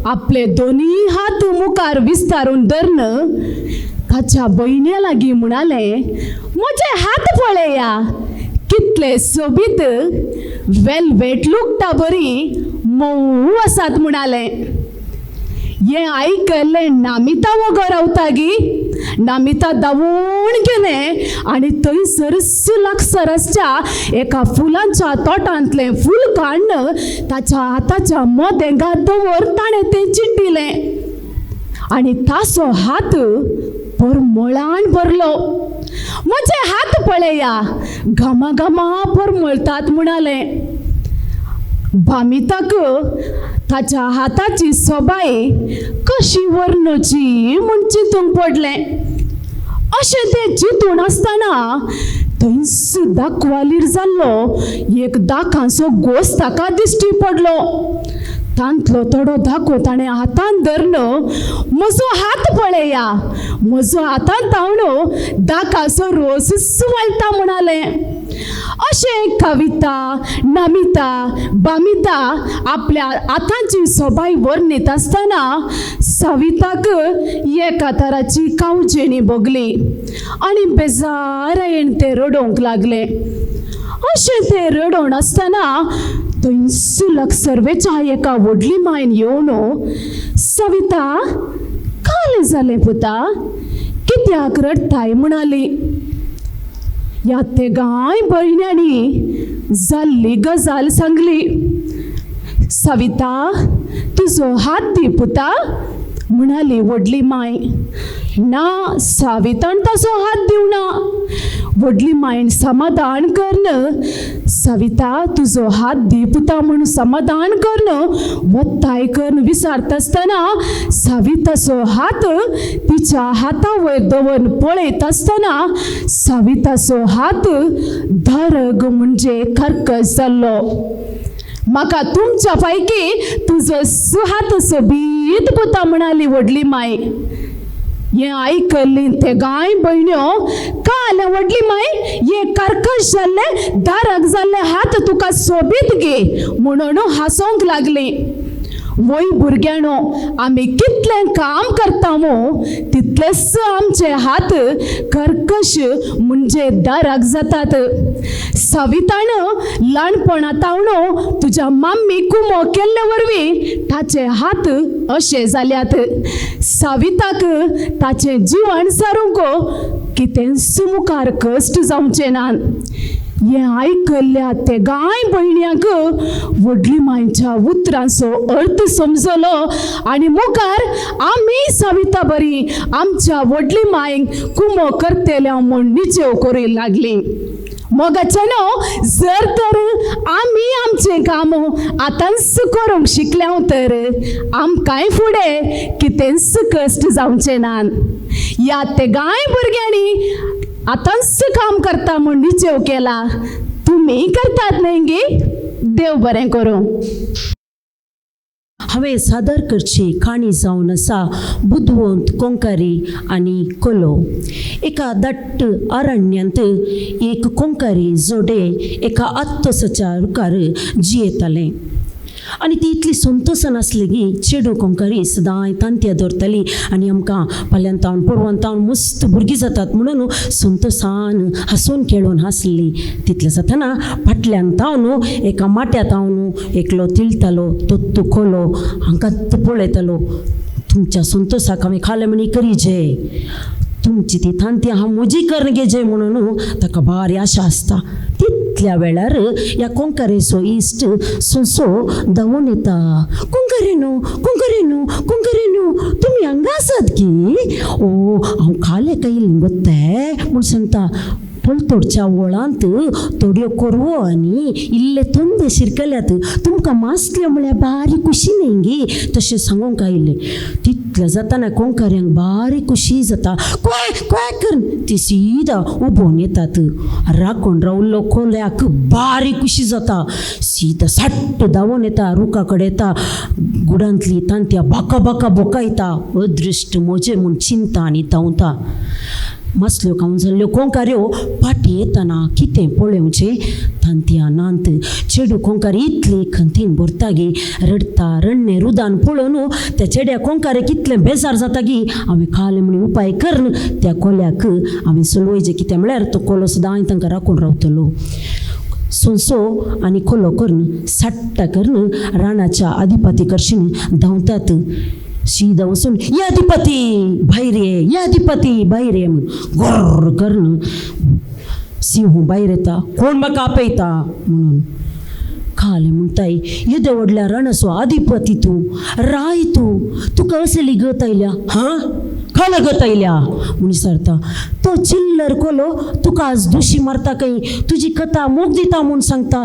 आपले दोनी हात मुखार विस्तारून धरून ताच्या भयण्या लागीं म्हणालें, म्हजे हात पळया कितले सोबीत वेलवेट लुगटा बरी मोव आसात म्हणालें. हें आयकल्लें नामिता वोगो रावता गी? नामिता धांवून गेलें आनी थंयसरच लागसर आसच्या एका फुलांच्या तोटांतलें फूल काडून ताच्या हाताच्या मोदेंगार दवर ताणें तें चिड्डिलें आनी ताचो हात परमळान भरलो. म्हजे हात पळया घमाघमा परमळतात म्हणालें. भामिताक ताच्या हाताची सोबाय कशी वर्णची म्हूण चिंतूंक पडलें. अशें तें चिंतून आसतना थंयच दाखवालीर जाल्लो एक दाखांचो गोस ताका दिश्टी पडलो. तांतलो थोडो दाखो ताणें हातान धरलो, म्हजो हात पळया, म्हजो हातान तावणो दाकाचो रोस वाळटा म्हणालें. अशें कविता, नमिता, बामिता आपल्या हातांची सोबाय वर्णीत आसतना सविताक एका तराची कावजेणी भोगली आनी बेजारायेन तें रडोवंक लागलें. अशें तें रडोवन आसतना थंयच लागसरवेच्या एका व्हडली मायन येवन, सविता कालें जालें पुता, कित्याक रडटाय म्हणाली. ह्या तेगांय भयण्यांनी जाल्ली गजाल सांगली. सविता तुजो हात दी पुता म्हणाली व्हडली माय. ना, सवितान ताचो हात दिवना. व्हडली मायन समाधान करून, सविता तुजो हात दी पुता म्हूण समाधान करून वत्ताय करून विचारता आसतना सविताचो हात तिच्या हाता वयर दवरून पळयत आसतना सविताचो हात धरग म्हणजे कर्कश जाल्लो. म्हाका तुमच्या पैकी तुजो हात सोबीत पुता म्हणाली व्हडली माय. हें आयकल्लीं तेगांय भयण्यो, काल व्हडली माय हे कर्कश जाल्ले दारक जाल्ले हात तुका सोबीत गे म्हणून हांसोंक लागली. वय भुरग्यांनो, आमी कितलें काम करता मो तितलेच आमचे हात कर्कश म्हणजे दाराक जातात. सवितान ल्हानपणा तावणो तुज्या माम्मी कुमो केल्ले वरवीं ताचे हात अशे जाल्यात. सविताक ताचें जिवन सारूंक कितेंच मुखार कश्ट जावचें ना. हें आयकल्ल्या तेगांय भयण्यांक व्हडली मायच्या उतरांचो अर्थ समजलो आनी मुखार आमी सविता बरी आमच्या व्हडली मायक कुमो करतल्या म्हूण निचेव करूंक लागली. मोगाच्यानो, जर तर आमी आमचें काम आतांच करूंक शिकल्या तर आमकांय फुडें कितेंच कश्ट जावचें ना. ह्या तेगांय भुरग्यांनी आतांच काम करता म्हूण निचेव केला, तुमी करतात न्हय गे? देव बरें करूं. हांवें सादर करची काणी जावन आसा बुदवंत कोंकरी आनी कोलो. एका दट्ट अरण्यांत एक कोंकरी जोडे एका आत्तोसाच्या रुखार जियेतालें आनी ती इतली संतोसान आसली की चेडूं कोंकरी सदांय तांतयां दवरताली आनी आमकां फाल्यां तावन परवान तावन मस्त भुरगीं जातात म्हणून संतोसान हांसून खेळून हांसली. तितलें जातना फाटल्यान तावन एका माट्या तावन एकलो तिळटालो, तोत्तू कोलो हांकां पळयतालो. तुमच्या संतोसाक हांवें खालें म्हणी करी जे तुमची ती तांतयां हांव म्हजी करून घेजे म्हणून ताका भारी आशा आसता. तितल्या वेळार ह्या कोंकरेचो इश्ट सोंसो धांवून येता. कोंकरेनू कोंकरेनू कोंकरेनू तुमी हांगा आसात की? ओ हांव काल एका येयलें गोत्ते म्हूण सांगता. पलतोडच्या वळांत थोड्यो कोरवो आनी इल्ले तंदे शिरकल्यात, तुमकां मासल्यो म्हळ्यार बारी खुशी न्ही गे, तशें सांगूंक आयलें. तितलें जाताना कोंकऱ्यांक बारी खुशी जाता. क्वॅक क्वॅक करून ती सिदा उबोन येतात. राखून रावल्लो कोल्याक बारी खुशी जाता. सिदा साट्ट धांवून येता, रुखा कडेन येता, गुडांतली तांतयां बाका बाका बोकायता. अदृश्ट म्हजें म्हूण चिंता आनी धांवता. मासल्यो खावन जाल्ल्यो कोंकाऱ्यो फाटीं येतना कितें पळोवचें, तांतयां नात. चेडू कोंकारी इतली खंतीन भरता गी, रडता. रडणें रुदान पळोवन त्या चेड्या कोंकारे कितलें बेजार जाता गी, हांवें काल म्हण उपाय करून त्या कोल्याक हांवें सोलवयचें. कितें म्हळ्यार तो कोलो सदांय तांकां राखून रावतलो. सोंसो आनी कोलो करून साट्टा करून रानाच्या आदिपाती कडशीन धांवतात. सीधा वचून या अधिपती भायर ये, या अधिपती भायर ये म्हूण गोर्र करून सिंह भायर येता. कोण म्हाका आपयता म्हणून काले म्हणटाय, येदे व्हडल्या रानाचो आधिपती तूं, राय तूं, तुका असली गत आयल्या? हां, काल गत आयल्या म्हूण विचारता. तो चिल्लर कोलो तुका आज दुशी मारता खंय, तुजी कथा मोग दिता म्हूण सांगता.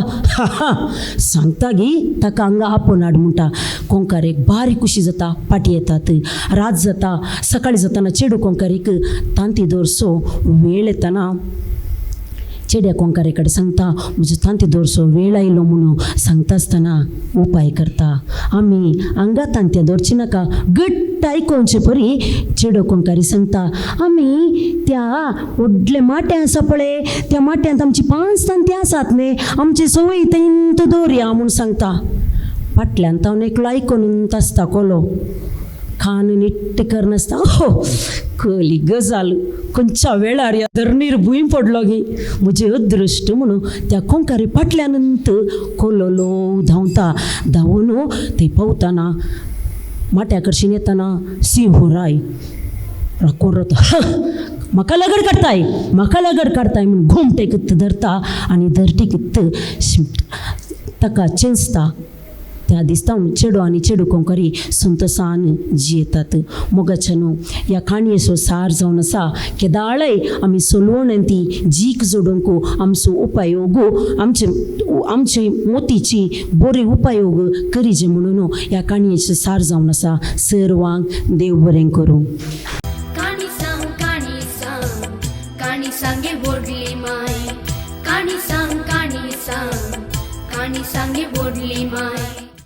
सांगता गी, ताका हांगा आपोवन हाड म्हणटा. कोंकारेक बारी खुशी जाता. फाटीं येतात. रात जाता. सकाळीं जाताना चेडू कोंकारीक तांती दवरचो वेळ येताना चेड्या कोंकारे कडेन सांगता, म्हजो तांती दवरचो वेळ आयलो म्हणून सांगता आसतना उपाय करता. आमी हांगा तांतयां दवरची नाका, घट्ट आयकोवचे परी चेडो कोंकारी सांगता, आमी त्या व्हडले माटे आसा पळय, त्या माट्यांत आमची 5 तांतयां आसात न्ही, आमची संवय थंय दवरया म्हूण सांगता. फाटल्यान तावन एकलो आयकून आसता कोलो, कान निट्ट करनासता. हो कली गजाल, खंयच्या वेळार ह्या धरणीर भूंय पडलो गी, म्हजें अदृश्ट म्हणून त्या कोंकारी फाटल्यान कोलो ल्हव धांवता. धांवून थंय पावतना माट्या कडशीन येतना सिंह राय राखून रावता. म्हाका लगड काडताय, म्हाका लगड काडताय म्हूण घुमटेक धरता आनी धरटीक ताका चेंचता. त्या दिसता चेडो आनी चेडू कोंकरी संतोसान जियेतात. मोगाच्यान ह्या काणयेचो सार जावन आसा, केदाळय आमी सोलवण ती जीक जोडूंक आमचो उपयोग आमचे आमचे मोतीची बरी उपयोग करीजे म्हणून ह्या काणयेचो सार जावन आसा. सर्वांक देव बरें करूं. काणी सांग काणी सांग काणी सांगे व्हडली माय, काणी सांग काणी सांग काणी सांगे व्हडली माय.